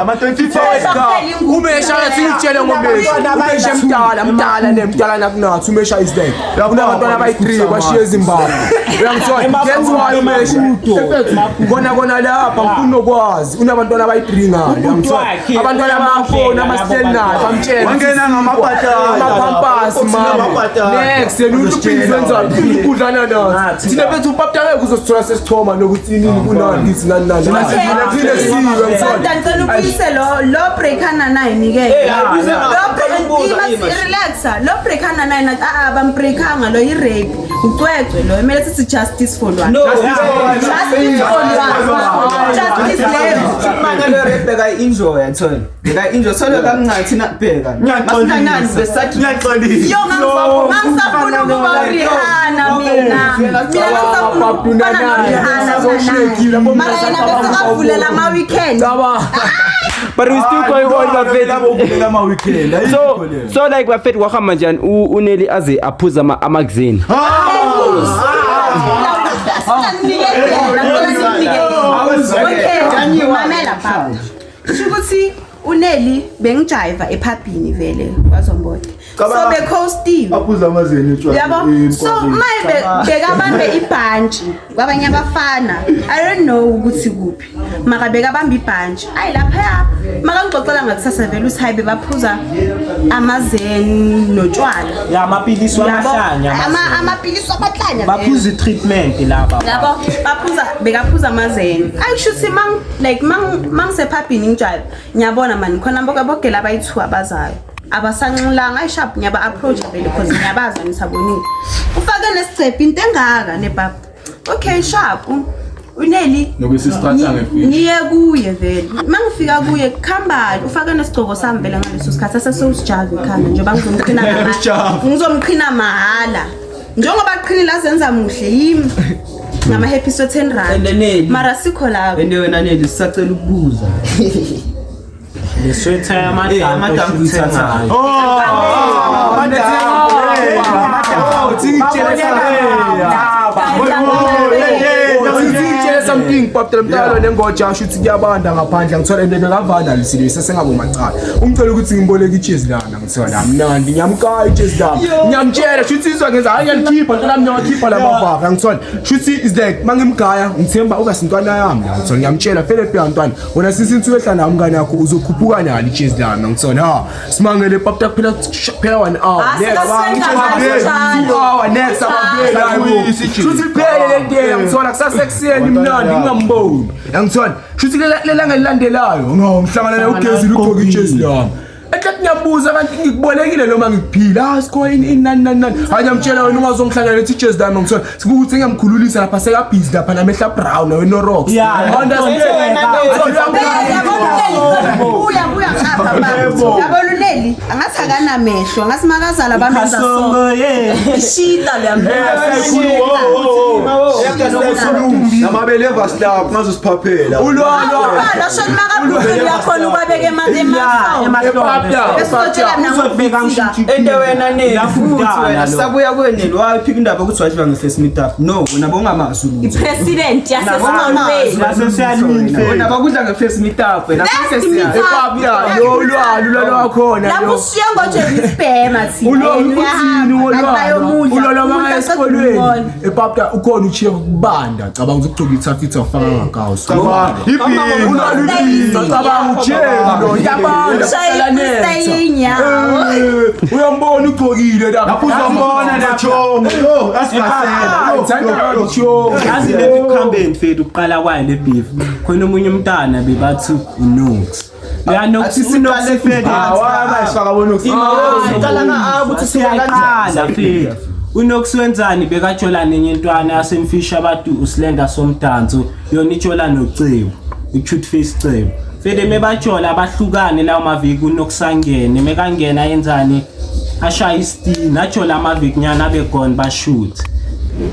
Speaker 2: Ama-2010.
Speaker 3: Umesha ngathi ngitshele ngomesha. Umesha mdala, mdala ne mdala nakunathi umesha is like. Kunabantwana abayi3 bashiye eZimbabwe. Uyangithola? That's why umesha. Kona kona lapha ngifuna nokwazi unabantwana abayi3 ngale. Uyangithola? Abantwana abafona ama-stand nayo bamtshela.
Speaker 2: Wangena ngamapatala.
Speaker 3: Amapampasi mama. Next yena umuntu uphinze wenzani? Ukudlana nathi. Thina bethu upapta ngeke uzosithola sesithoma nokuthi inini kunani kithi nani nani. Thina siwe ngithola.
Speaker 1: Kodwa ngicela ubuyise lo lo breakana nine ke. Lo relaxa lo breakana nine a a bambreakanga lo i-rape. Ucwecwe lo kumele sithi justice for lwa.
Speaker 5: No.
Speaker 1: Justice for lwa. Justice leyo.
Speaker 5: Manje lo rape beka injoy yathola. Beka injoy solo kamncane thina bheka. Masinanani besathi
Speaker 2: Ngiyaxolisa.
Speaker 1: Yo ngangisafuna ukuba uRihanna mina. Mina ngisafuna ukufana noRihanna. Mara yena bese kavulela ama weekend.
Speaker 6: But we still going on bafethu.
Speaker 2: Ama weekend.
Speaker 6: So so like bafethu kwahamba njani uNeli aze aphuza ama amagazine.
Speaker 1: Okay, mamela baba. Kusho ukuthi uNeli bengijiva ephabhini vele kwaZombodwa. So becostiwe.
Speaker 2: Aphuza amazini utshwala.
Speaker 1: Yabo. So maye bekabambe ibhantshi kwabanye abafana. I don't know ukuthi kuphi. Maka bekabamba ibhantshi. Ayi lapha maka ngixoxela ngakusasa vele uthi hayi bebaphuza amazen notshwala.
Speaker 4: Ya amapilisi
Speaker 1: Yabo.
Speaker 4: wamahlanya
Speaker 1: Ama amapilisi amahlanya. vele.
Speaker 4: baphuza i-treatment laba
Speaker 1: Yabo baphuza bekaphuza amazeni. Ayi shuthi mang like mang mangisephabhini ngijayiva ngiyabona man khona bogela abayi2 abazayo. Abasanxilanga ayishap ngiyaba approach vele because ngiyabazi ngisabonile. Ufake nesicephe into engaka nebaba. Okay sharp. Uneli
Speaker 2: Nokuthi ngefishi.
Speaker 1: ngiye kuye vele. Mangifika kuye khambani ufake nesigcoko sami vele ngaleso sikhathi sasesewusijava ekhanda njengoba ngizomqhina
Speaker 2: Usijava.
Speaker 1: Ngizomqhina mahala. Njengoba qhinile azenza muhle yimi. Ngama happy so 10 rand.
Speaker 5: And Nelly.
Speaker 1: Mara sikho lapho.
Speaker 5: Ende wena Nelly sisacela ukubuza.
Speaker 4: Le sweater
Speaker 5: Eh, amadamu uyithatha.
Speaker 3: Ngitshele something pap mntalo nengoja asho ukuthi kuyabanda ngaphandle ngithola into bekavana lisile sesengabo macala ungicela ukuthi ngimboleke ijezi lana ngithola mnandi ngiyamkaya ijezi lami ngiyamtshela shuthi izwa ngenza hayi ngiyalikhipha ntwana mina wakhipha la mavaka ngithola shuthi is like mangimgaya ngithemba ukasintwana yami la ngithola ngiyamtshela vele phela ntwana wena sisi insuku ehla nami mngane yakho uzokhuphuka nalo ijezi lami ngithola ha simangele pap phela phela 1 hour
Speaker 1: Ah,
Speaker 3: next
Speaker 1: sikasenza
Speaker 3: 2 hour next abaphela shuthi phele le nto ngithola kusasa ekuseni mnandi ngingamboni yangithola shuthi lelanga elilandelayo no ngihlangana naye ugezile ugqoke ijezi lami ehlathi ngiyambuza kanti ngikubolekile noma ngikuphila ah sikho ini ini nani nani nani hayi ngiyamtshela wena ungazongihlangana lethi ijezi lami ngithola sikuthi ngiyamkhululisa lapha sekabhizi lapha namehla brown nawe no rocks
Speaker 4: Yeah.
Speaker 3: understand
Speaker 1: Buya buya ngapha baba. Yabona uNeli angathi akanamehlo angathi makazala bamenza so.
Speaker 4: Kasongo yeah
Speaker 1: Ishita lo
Speaker 2: Namabele evaslap ngazosiphaphela.
Speaker 3: ulwalwa
Speaker 1: Ubala shona makabhukile yakhona ukwabeka emahlombe.
Speaker 4: emahlombe
Speaker 1: Besizotshela mina
Speaker 4: Uzobheka
Speaker 1: ngokuthi
Speaker 4: ngisho
Speaker 5: Ende wena Neli
Speaker 4: Lapho
Speaker 5: futhi
Speaker 4: umntana
Speaker 5: wena
Speaker 4: lo.
Speaker 5: sabuya kuwe Neli wayiphika indaba ukuthi wadliwa nge-first meet up. No, wena bowungamazi lutho.
Speaker 1: President yasesikolweni.
Speaker 4: Basesiyalwini
Speaker 5: Wena bakudla nge-first meet up wena
Speaker 1: First
Speaker 5: sonke
Speaker 1: meet
Speaker 5: siyazi.
Speaker 1: up.
Speaker 3: Epapta lo ulwalu lwakhona
Speaker 1: Lapho
Speaker 3: lo.
Speaker 1: ushiye ngoje isibhema thina.
Speaker 3: Ulo
Speaker 1: Yena
Speaker 3: uthini
Speaker 1: uyahamba, kanti bayomudla.
Speaker 3: ulwalu ulwalu
Speaker 1: Umuntu
Speaker 3: wamanga
Speaker 1: aqeda
Speaker 3: esikolweni
Speaker 1: ukumbona.
Speaker 3: epapta ukhona uchiye kubanda cabanga ukuthi ugcoka ithafithi wafaka ngakawusi
Speaker 2: Ibhinqa.
Speaker 3: cabanga uchiye lo yabanda
Speaker 1: Ushaya i-freestyle inyawo.
Speaker 3: Uyambona ugcokile la
Speaker 2: Lapho uzambona nechomo. Yo, asigasela.
Speaker 3: Thanda uchiye.
Speaker 4: Yazi le kuhambeni mfethu ukuqala kwayo le beef. Khona omunye umntana bebathi uNox. Leya Nox
Speaker 5: Athi
Speaker 4: uNox
Speaker 5: siqale
Speaker 4: mfethu.
Speaker 2: Ah, why sifaka bonox?
Speaker 5: Siqala nga-A ukuthi sifika
Speaker 4: Siyaqala
Speaker 5: kanjani.
Speaker 4: mfethu. uNox wenzani bekajola nenye intwana yasemfisha abantu uSlender somdanso yona ijola noCebo uCute Face Cebo. Fede mebajola bahlukane lawo maviki uNox angene mekangena yenzani ashaya isitini ajola amaviki nyana abe gone bashoot.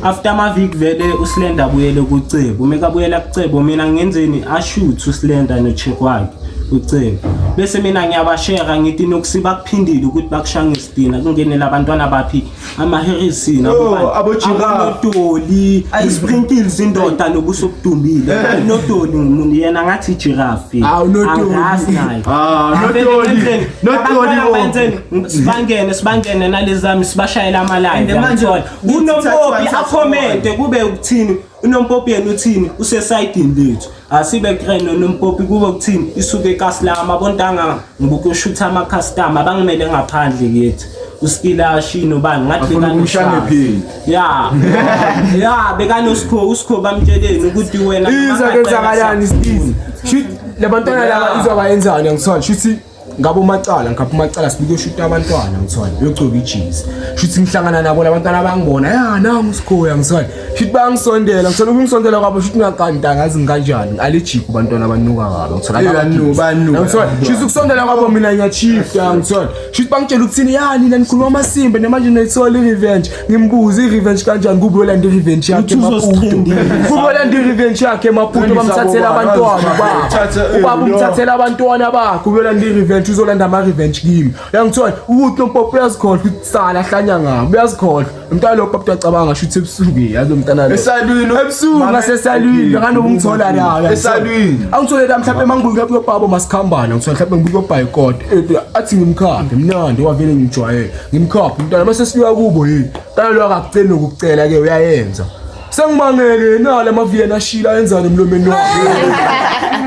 Speaker 4: After amaviki vele uSlender abuyele kuCebo mekabuyela kuCebo mina ngenzeni ashoot uSlender noCheck wakhe uCebo bese mina ngiyabashera ngithi nokusi bakuphindile ukuthi bakushaya ngestina kungenela abantwana baphi ama-harrison
Speaker 2: Oh, abo-giraffe.
Speaker 4: abonodoli isprinkles indoda nobuso obudumbile nodoli ngumuntu yena ngathi ijirafe
Speaker 3: Ah, uNodoli.
Speaker 4: angazi naye
Speaker 2: Ah,
Speaker 4: Vele
Speaker 2: Nodoli.
Speaker 4: benzeni?
Speaker 2: Nodoli
Speaker 4: Abantwana
Speaker 2: bo.
Speaker 4: benzeni? Sibangene sibangene nalezami sibashayela
Speaker 5: And manje,
Speaker 4: ama-live unompopi
Speaker 5: ngithi
Speaker 4: akhomente kube ukuthini unompopi yena uthini usesayidini lethu asibe kreno nompopi kube ukuthini isuke ekasilama abontanga ngibukuyoshutha amakhastama abangimele ngaphandle kithi uskilashi nobani ngathi
Speaker 2: Bafuna ukumshaya
Speaker 4: bekanoshazi.
Speaker 2: ngephini.
Speaker 4: Ya ya bekanosikho usikho bamtsheleni ukuthi wena
Speaker 3: Izwa kwenzakalani Steve? Shoot labantwana laba izwa bayenzani angithola shuthi ngabo umacala ngikhapha umacala sibike ushuta abantwana ngithola uyogcoka ijezi shuthi ngihlangana nabo labantwana bangibona ya nangu usikhoya ngithola shuthi bayangisondela ngithola ukungisondela kwabo shuthi ngakanta ngazi ngikanjani allergic kubantwana abanuka kabi ngithola
Speaker 2: Eh, banuka, banuka.
Speaker 3: ngithola shuthi ukusondela kwabo mina ngiyachifta ngithola shuthi bangitshela ukuthini ya nina nikhuluma amasimba namanje nayithola i-revenge ngimbuze i-revenge kanjani kube uyolanda i-revenge yakhe
Speaker 4: Uthi
Speaker 3: eMaputo
Speaker 4: uzositrendisa.
Speaker 3: kube uyolanda i-revenge yakhe eMaputo bamthathela abantwana baba
Speaker 2: Thatha, eh,
Speaker 3: ubaba
Speaker 2: yo.
Speaker 3: umthathela abantwana bakhe uyolanda i-revenge uzolanda ama-revenge kimi uyangithola ukuthi lo mpopo uyazikhohlwa ukuthi sala ahlanya ngami uyazikhohlwa umntwana lo papa uyacabanga shuthi ebusuku yazi lo mntana lo
Speaker 2: Esalwini.
Speaker 3: ebusuku ngasesalwini akanoba ungithola la
Speaker 2: Esalwini.
Speaker 3: angithole la mhlawumbe mangibuka kuyobaba masikhambana ngithola mhlawumbe ngibuka kuyobhayikode athi ngimkhaphe mnandi wavele ngijwayele ngimkhaphe umntwana mase sibuya kubo yini mntwana lo akakuceli nokukucela ke uyayenza sengimangele nala amaviyena ashila ayenzani emlomeni wakhe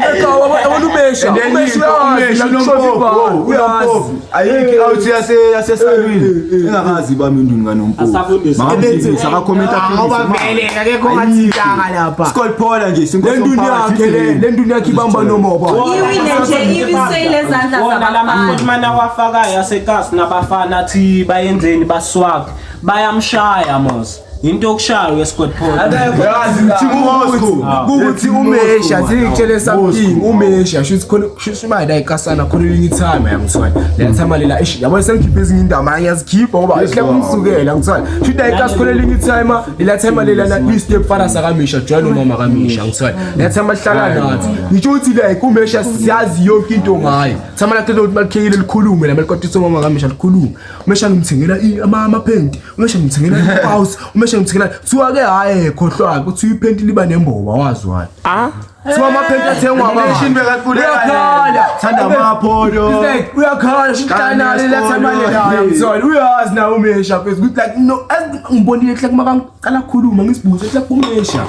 Speaker 3: ekhaya yabona umesha
Speaker 2: And then
Speaker 3: umesha
Speaker 2: umesha
Speaker 3: uyazi
Speaker 2: unompopi,
Speaker 3: uyazi
Speaker 2: unompopi. Ayikho i-out yasesalwini engakazi bami induni kanompopi.
Speaker 4: Asafundise.
Speaker 2: Makamfundise, akakhomenta
Speaker 3: Ngoba vele akekho ongathintanga lapha
Speaker 2: Skol Phola nje
Speaker 3: le nduni yakhe le le nduni yakhe ibamba noma ubani
Speaker 1: Iwile nje iwisele ezandla
Speaker 4: Wona la
Speaker 1: zabafana.
Speaker 4: mafootman awafakayo asekasi nabafana athi bayenzeni baswag bayamshaya mos into yokushaya weScott Paul
Speaker 2: Yazi Moscow.
Speaker 3: Kukuthi umesha singitshele something umesha shuthi khona shuthi manje la ikasana khona elinye time yangithola le time lela ish yabo sengikhiphe ezinye indaba ngiyazikhipha ngoba ihle kumsukela ngithola shuthi la ikasi khona elinye time lela time lela na list yefana sakamesha join umama kamesha ngithola le time ahlala nathi ngisho ukuthi like umesha siyazi yonke into ngaye time lakhe lokuthi malikhekile likhulume la malikwatisa umama kamesha likhulume umesha ngimthengela amaphenti umesha ngimthengela i-house umesha ngimthengela kuthiwa ke hhayi khohlwa kuthiwa iphenti liba nemboba wazi wayo kuthiwa amaphenti athengwa
Speaker 2: Nation bekaquleka
Speaker 3: uyakhala
Speaker 2: Thanda amapholo.
Speaker 3: It's like uyakhala shitana lelathamalela uyazi nawe umesha phezulu ukuthi like no as ngibonile like makangicala khuluma ngisibuze like umesha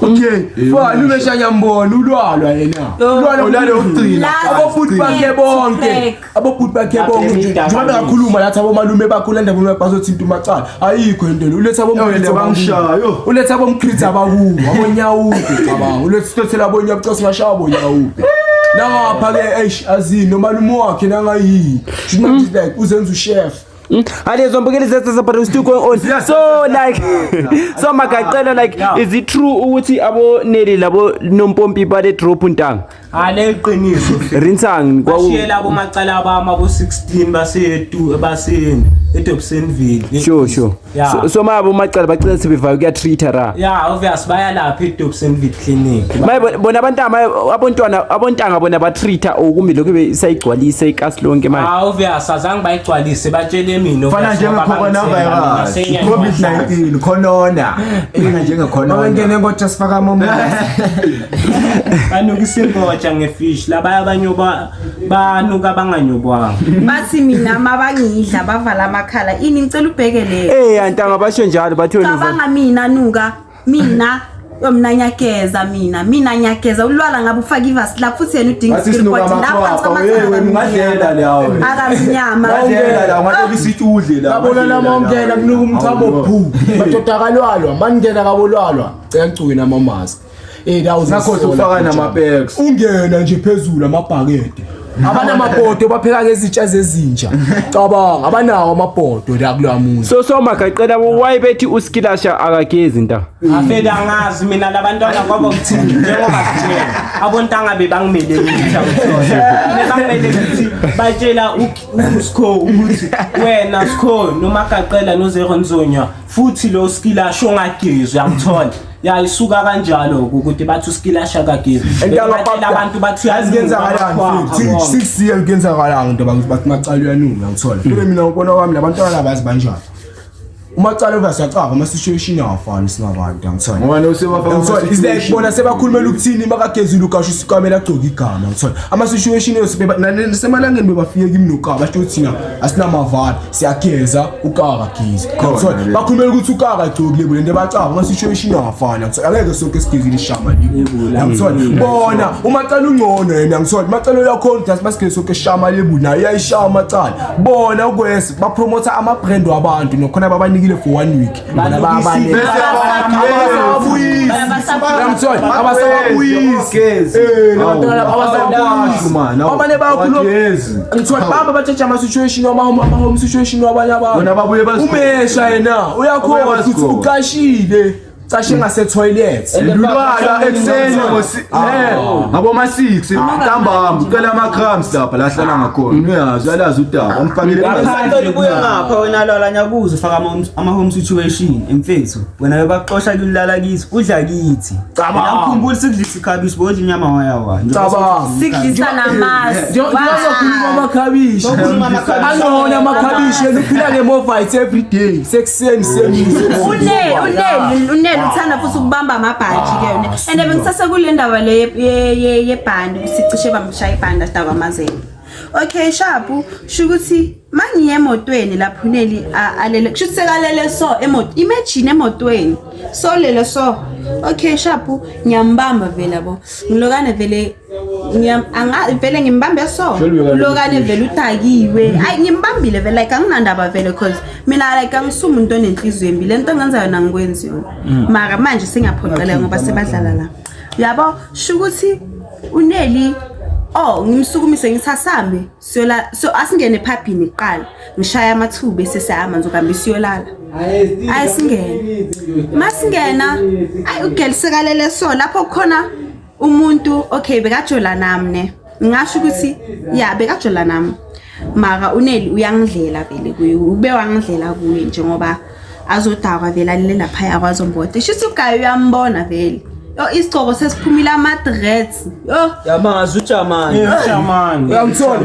Speaker 3: okay fine umesha ngiyambona ulwalwa yena ulwalwa
Speaker 2: Ulwalwa ukugcina.
Speaker 3: abobhuti bakhe bonke abobhuti bakhe bonke njengoba bengakhuluma lathi abomalume bakhe ulanda abomalume bazothinta umacala ayikho into le uletha
Speaker 2: Yo, bangishaya, yo.
Speaker 3: uletha abomkritha abakubo abonyawupe cabanga ulethela abonyawupe xa singashaya abonyawupe nangapha ke eish azini nomalume wakhe nangayini shuthi manje like uzenza ushef
Speaker 6: Alezo mbukeli zethu but we're still going on. So like so magaqela like is it true ukuthi abo Nelly labo nompompi bale drop ntanga?
Speaker 4: Ale qiniso
Speaker 6: Rinsang kwaku
Speaker 4: bashiyela bomacala bami abo 16 basetu baseni eDobsonville.
Speaker 6: Sure.
Speaker 4: Yeah.
Speaker 6: So mabo umacala bagcina sebevaya ukuya-treat-a ra.
Speaker 4: Yeah, obvious bayalapha eDobsonville clinic.
Speaker 6: Maye bona abantama abontwana abontanga bona batreat-a okumbi lokhu besayigcwalisa ikasi lonke manje.
Speaker 4: Ah, obvious azange bayigcwalise, batshele mina
Speaker 2: Fana
Speaker 4: obvious ngoba
Speaker 2: njenge-coronavirus,
Speaker 4: bangithenga, mina
Speaker 2: i-COVID-19, corona. Inga njenge-corona.
Speaker 3: Mawengene ngotsha sifaka ama
Speaker 4: Banukisa ingotsha ngefish labaya abanye banuka banganyobwanga.
Speaker 1: Bathi mina mabangidla bavala amakhala. Ini ngicela ubheke leyo.
Speaker 6: Eh antanga basho njalo bathi wena
Speaker 1: Cabanga mina nuka mina yo mina ngiyageza mina ngiyageza ulwala ngabe ufaka ivasi lapho futhi yena udinga
Speaker 2: Bathi sinuka
Speaker 1: ispiripoti lapha
Speaker 2: amakhwapha, wewe ungadlela la wewe.
Speaker 1: akamnyama.
Speaker 2: Ungadlela la, ungathi isithi udle la.
Speaker 3: Kabona lama ungena kunuka umthamo phu. Madoda kalwalwa, maningena kabolwalwa. Cela ngigcoke nama-mask. Eh la
Speaker 2: Ngakhohlwa ukufaka nama-packs.
Speaker 3: Ungena nje phezulu amabhakede. Abanamabhodo bapheka ngezitsha zezinja. Cabanga abanawo amabhodo la kulowa muzi.
Speaker 6: So magaqela why bethi uskilasha akagezi nta.
Speaker 4: Afede angazi mina labantwana kwabo kuthini njengoba sitshela abontanga bebangimele ukuthi angithola bebangimele ukuthi batshela uSkho ukuthi wena Skho nomagaqela noZero Nzonya futhi lo skilasha ongagezi uyangithola. Ya isuka kanjalo ukuthi bathi uskilasha akagezi. Batshela abantu bathi
Speaker 3: Yazi kuyenzakalani futhi 6 years kuyenzakalani into bathi macala uyanuka ngithola. Phela mina ngokubona kwami labantwana abazi banjani. Umacala ovasiyacaba ama situation awafani singabantu ngithola.
Speaker 2: Ngoba nosebafaka
Speaker 3: Ngithola is like bona sebakhulumela ukuthini makagezile ugasho isikamela agcoka igama ngithola. Ama situation yosibeba nasemalangeni bebafike kimi nokaba basho ukuthi thina asinamavala siyageza ukaka gizi. Ngithola bakhulumela ukuthi ukaka agcoki lebo lento bacaba ama situation awafani ngithola angeke sonke sigezile ishama lebo. Ngithola bona umacala ungcono yena ngithola macala uyakhona ukuthi masigeze sonke ishama lebo naye uyayishaya amacala. Bona ukwesi bapromota ama brand wabantu nokhona babanikile for 1 week. Bona bayabaleka. Abasabuyisi. Abasabuyisi. Eh labantwana abasabuyisi. Abanye bayakhuluma. Ngithola baba batshentsha ama situation wama home situation wabanye abantu.
Speaker 2: Bona babuye bazigqoke.
Speaker 3: Umesha yena uyakhona
Speaker 2: Babuye
Speaker 3: ukuthi
Speaker 2: bazigqoke.
Speaker 3: uqashile. Cashe ngase toilet.
Speaker 2: Lulwala ekuseni ngaboma 6 ntambama ucela ama cramps lapha la hlala ngakhona uyazi uyalazi udaba amfakele
Speaker 5: Ngicela ubuye ngapha wena lwala nyakuzo ufaka ama home situation emfethu. Wena bebaxosha kulala kithi udla kithi.
Speaker 3: Cabanga.
Speaker 5: Ngikhumbula sikudlisa ikhabishi bodla inyama wayawa.
Speaker 3: Cabanga.
Speaker 1: Sikudlisa namasi.
Speaker 3: Njengokhuluma amakhabishi.
Speaker 5: Ukhuluma amakhabishi.
Speaker 3: Angona amakhabishi yena uphila nge-Movite every day. Sekuseni semini.
Speaker 1: Unele uthanda futhi ukubamba amabhaji ke yona. And bengisase kule ndaba le yebhandi ukuthi cishe bamshaya ibhandi adaba amazembe. Okay sharp sho ukuthi mangiye emotweni lapho uneli alele kusho ukuthi sekalele so emoto imagine emotweni so lele so okay sharp ngiyambamba vele yabo ngilokane vele vele ngimbambe so lokane vele udakiwe ayi ngimbambile vele like anginandaba vele because mina like angisuma umuntu onenhliziyo embi lento engenza yona ngikwenzi yona mara manje sengiyaphoqeleka ngoba sebadlala la yabo sho ukuthi uneli oh ngimsukumise ngithasambe siyola so asingene ephabhini kuqala ngishaya amathuba esesihamba ngizokuhamba siyolala ayi singene masingena ayi ugel sekalele so lapho khona umuntu okay bekajola nami ne ngisho ukuthi ya bekajola nami mara uneli uyangidlela vele kuye ube wangidlela kuye njengoba azodakwa vele alele lapha yakwaZombode shuthi ugayi uyambona vele yo isigcoko sesiphumile ama-dreads yo
Speaker 5: Yamazi ujamani.
Speaker 4: Jamani.
Speaker 3: Uyangithola?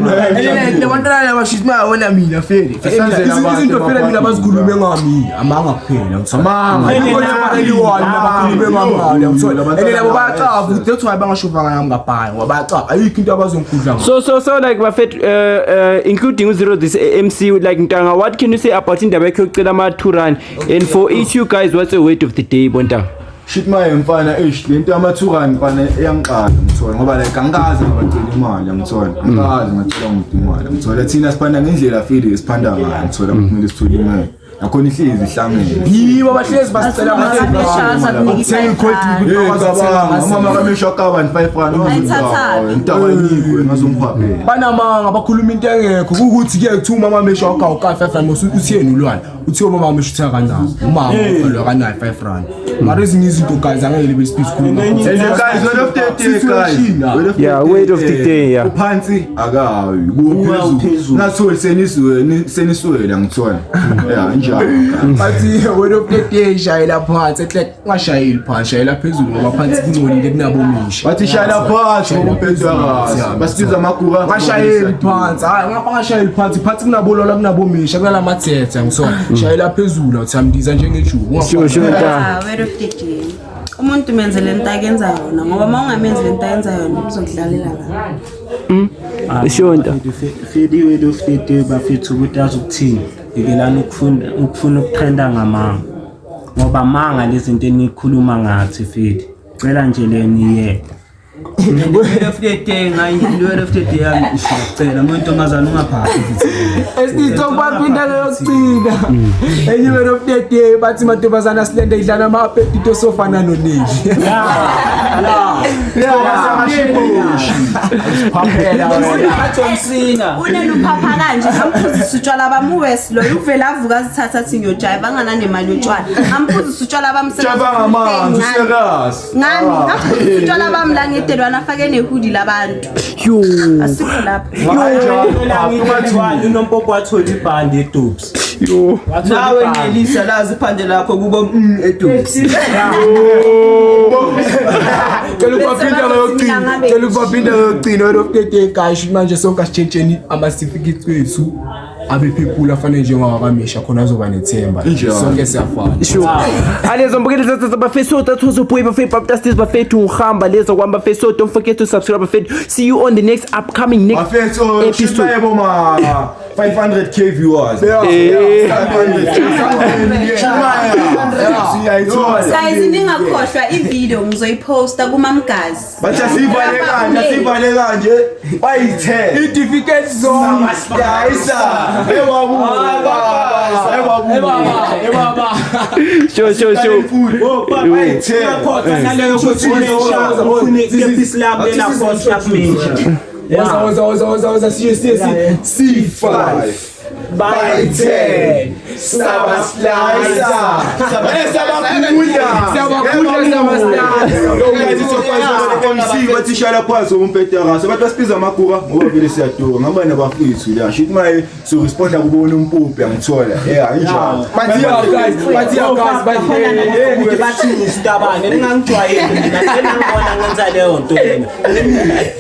Speaker 3: Labantwana laba shithi mayabona mina fele.
Speaker 2: Asenzele abantu
Speaker 3: Izinto phela mina
Speaker 2: emaphathini.
Speaker 3: bazikhulume ngami amanga kuphela ngithola.
Speaker 2: Amanga.
Speaker 3: Amanga eliwani bakhulume ngami ngithola. And labo bayacaba ukuthi that's why bangashofanga nami ngabhayi ngoba bayacaba ayikho into abazongikudla ngayo.
Speaker 6: So like bafethu including uZero this MC like Ntanga what can you say about indaba yakhe yokucela ama 2 rand and for each you guys what's the word of the day bontanga?
Speaker 2: Shit maye mfana eish lento yama 2 rand mfana iyangiqala ngithola ngoba like angikaze ngabacela imali ngithola angikaze ngacela umuntu imali ngithola thina siphanda ngendlela fili esiphanda ngayo ngithola kumele sithole imali nakhona ihlezi ihlangene
Speaker 3: Yibo abahlezi basicela
Speaker 1: Ayithathaphi?
Speaker 2: umama kamesho akaba 5 rand
Speaker 1: Ayithathaphi?
Speaker 2: intaba inikwe ngazongihwabhela
Speaker 3: Banamanga bakhuluma into engekho ukuthi ke kuthiwa umama mesho awuka 5 rand uthiyeni ulwana. Uthiwa umama wami shutha kanawo. Umama lo kanayo 5 rand. Mara ezinye izinto guys angeke libe speech khuluma.
Speaker 2: And you guys, word of the day, guys. Word of the
Speaker 6: Yeah,
Speaker 2: day,
Speaker 6: word of the day, yeah.
Speaker 2: Uphansi akawi, kuphezulu.
Speaker 4: Uphezulu.
Speaker 2: Natholi seniswe seniswele angithola. Yeah, injalo.
Speaker 3: Bathi word of the day shayela phansi ehle ungashayeli phansi shayela phezulu ngoba phansi kungcolile kunabomisha.
Speaker 2: Bathi shayela phansi ngoba umpethu akazi. Basibiza amagura.
Speaker 3: Ungashayeli phansi hayi ngapha ungashayeli phansi phansi kunabolola kunabomisha kunalamathethe ngisona shayela phezulu awuthamdiza njengejuku.
Speaker 6: Sure, sure, nta.
Speaker 1: Ah, word of the day. Umuntu menze le nto akenza yona ngoba uma ungamenzi le nto ayenza yona uzokudlalela la.
Speaker 6: Sure, nta.
Speaker 4: Fedi word of the day bafethu ukuthi azi ukuthini. Yekelani ukufunda ukufuna ukutrenda ngamanga. Ngoba manga lezi zinto enikhuluma ngathi Fedi. Cela nje le niyeke.
Speaker 5: Word of the day ngayi word of the day yami ngiyacela umuntu ontombazana ungaphaphi futhi.
Speaker 3: Esitho baphinda leyokugcina. Enye word of the day bathi mantombazana silende idlala ama-appetite osofana noneli.
Speaker 5: John Cena.
Speaker 1: Uneluphapha kanje amphuzisa utshwala bami uwesi loyo uvele avuka azithatha athi ngiyojayiva angananemali yotshwala. Amphuzisa utshwala bami
Speaker 2: Java ngamanzi, serious.
Speaker 1: Ngami ngamphuzisa utshwala bami la ngedelwana afake nehudi labantu.
Speaker 6: Yo.
Speaker 1: Asikho lapha.
Speaker 4: Unompopo wathola ibhandi edubs.
Speaker 6: Yo.
Speaker 5: Nawe Nelisa lazi iphande lakho kubo edusi.
Speaker 3: Cela ukubaphinda ngeyokugcina. Cela ukubaphinda ngeyokugcina word of the day guys manje sonke asitshentsheni ama-certificates wethu abe people afane njengawakamisha khona azoba nethemba.
Speaker 2: Injalo.
Speaker 3: Sonke siyafana.
Speaker 6: Sure. Alezo mbukeli zethu bafethu that was your boy bafethu Baptist bafethu ngihamba lezo kwami bafethu so don't forget to subscribe bafethu. See you on the next upcoming next
Speaker 2: Bafethu
Speaker 6: episode.
Speaker 2: shita yebo ma 500k viewers.
Speaker 3: Yeah.
Speaker 2: 500k. Siyayithola.
Speaker 1: Guys, ningakhohlwa i-video ngizoyiposta kumamgazi.
Speaker 2: Bathi asivale kanje, asivale kanje. Bayithe.
Speaker 3: Itifiketi zone.
Speaker 2: Dayisa. Ewabu. Ewabu.
Speaker 6: Sure, sure, sure.
Speaker 2: Bayithe.
Speaker 4: Ufune lami lela posta kumina.
Speaker 3: Woza woza woza woza woza siye siye siye.
Speaker 2: C5 by 10 Saba slicer. Saba
Speaker 3: Siyabakudla, saba slicer.
Speaker 2: Yo guys, it's your first MC bathi shala phansi umpetha kahle. Abantu basibiza amagura ngoba vele siyadura. Ngaba nabafethu la. Shit maye so responda kubona umpuphi angithola. Yeah, injalo.
Speaker 3: Bathi yeah guys, bathi yeah guys, bathi
Speaker 4: Ukuthi bathi ngistabane ningangijwayeli mina ngeke ngibona ngenza leyo nto mina.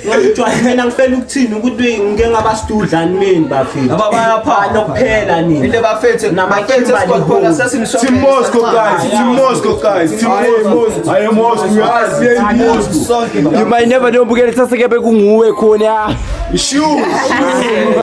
Speaker 4: Ngangijwayeli mina ngifela ukuthini ukuthi ngike ngaba sidudlani mina bafethu.
Speaker 5: Aba bayaphapha.
Speaker 4: Nokuphela nina.
Speaker 5: Into bafethu bafethu squad khona sesinisonke.
Speaker 2: Team Moscow guys, Team Moscow guys, Team Moscow. I am Moscow, uyazi Moscow.
Speaker 5: Sonke
Speaker 6: You might never know mbukeli sasa kuyabe kunguwe khona.
Speaker 2: Shoot.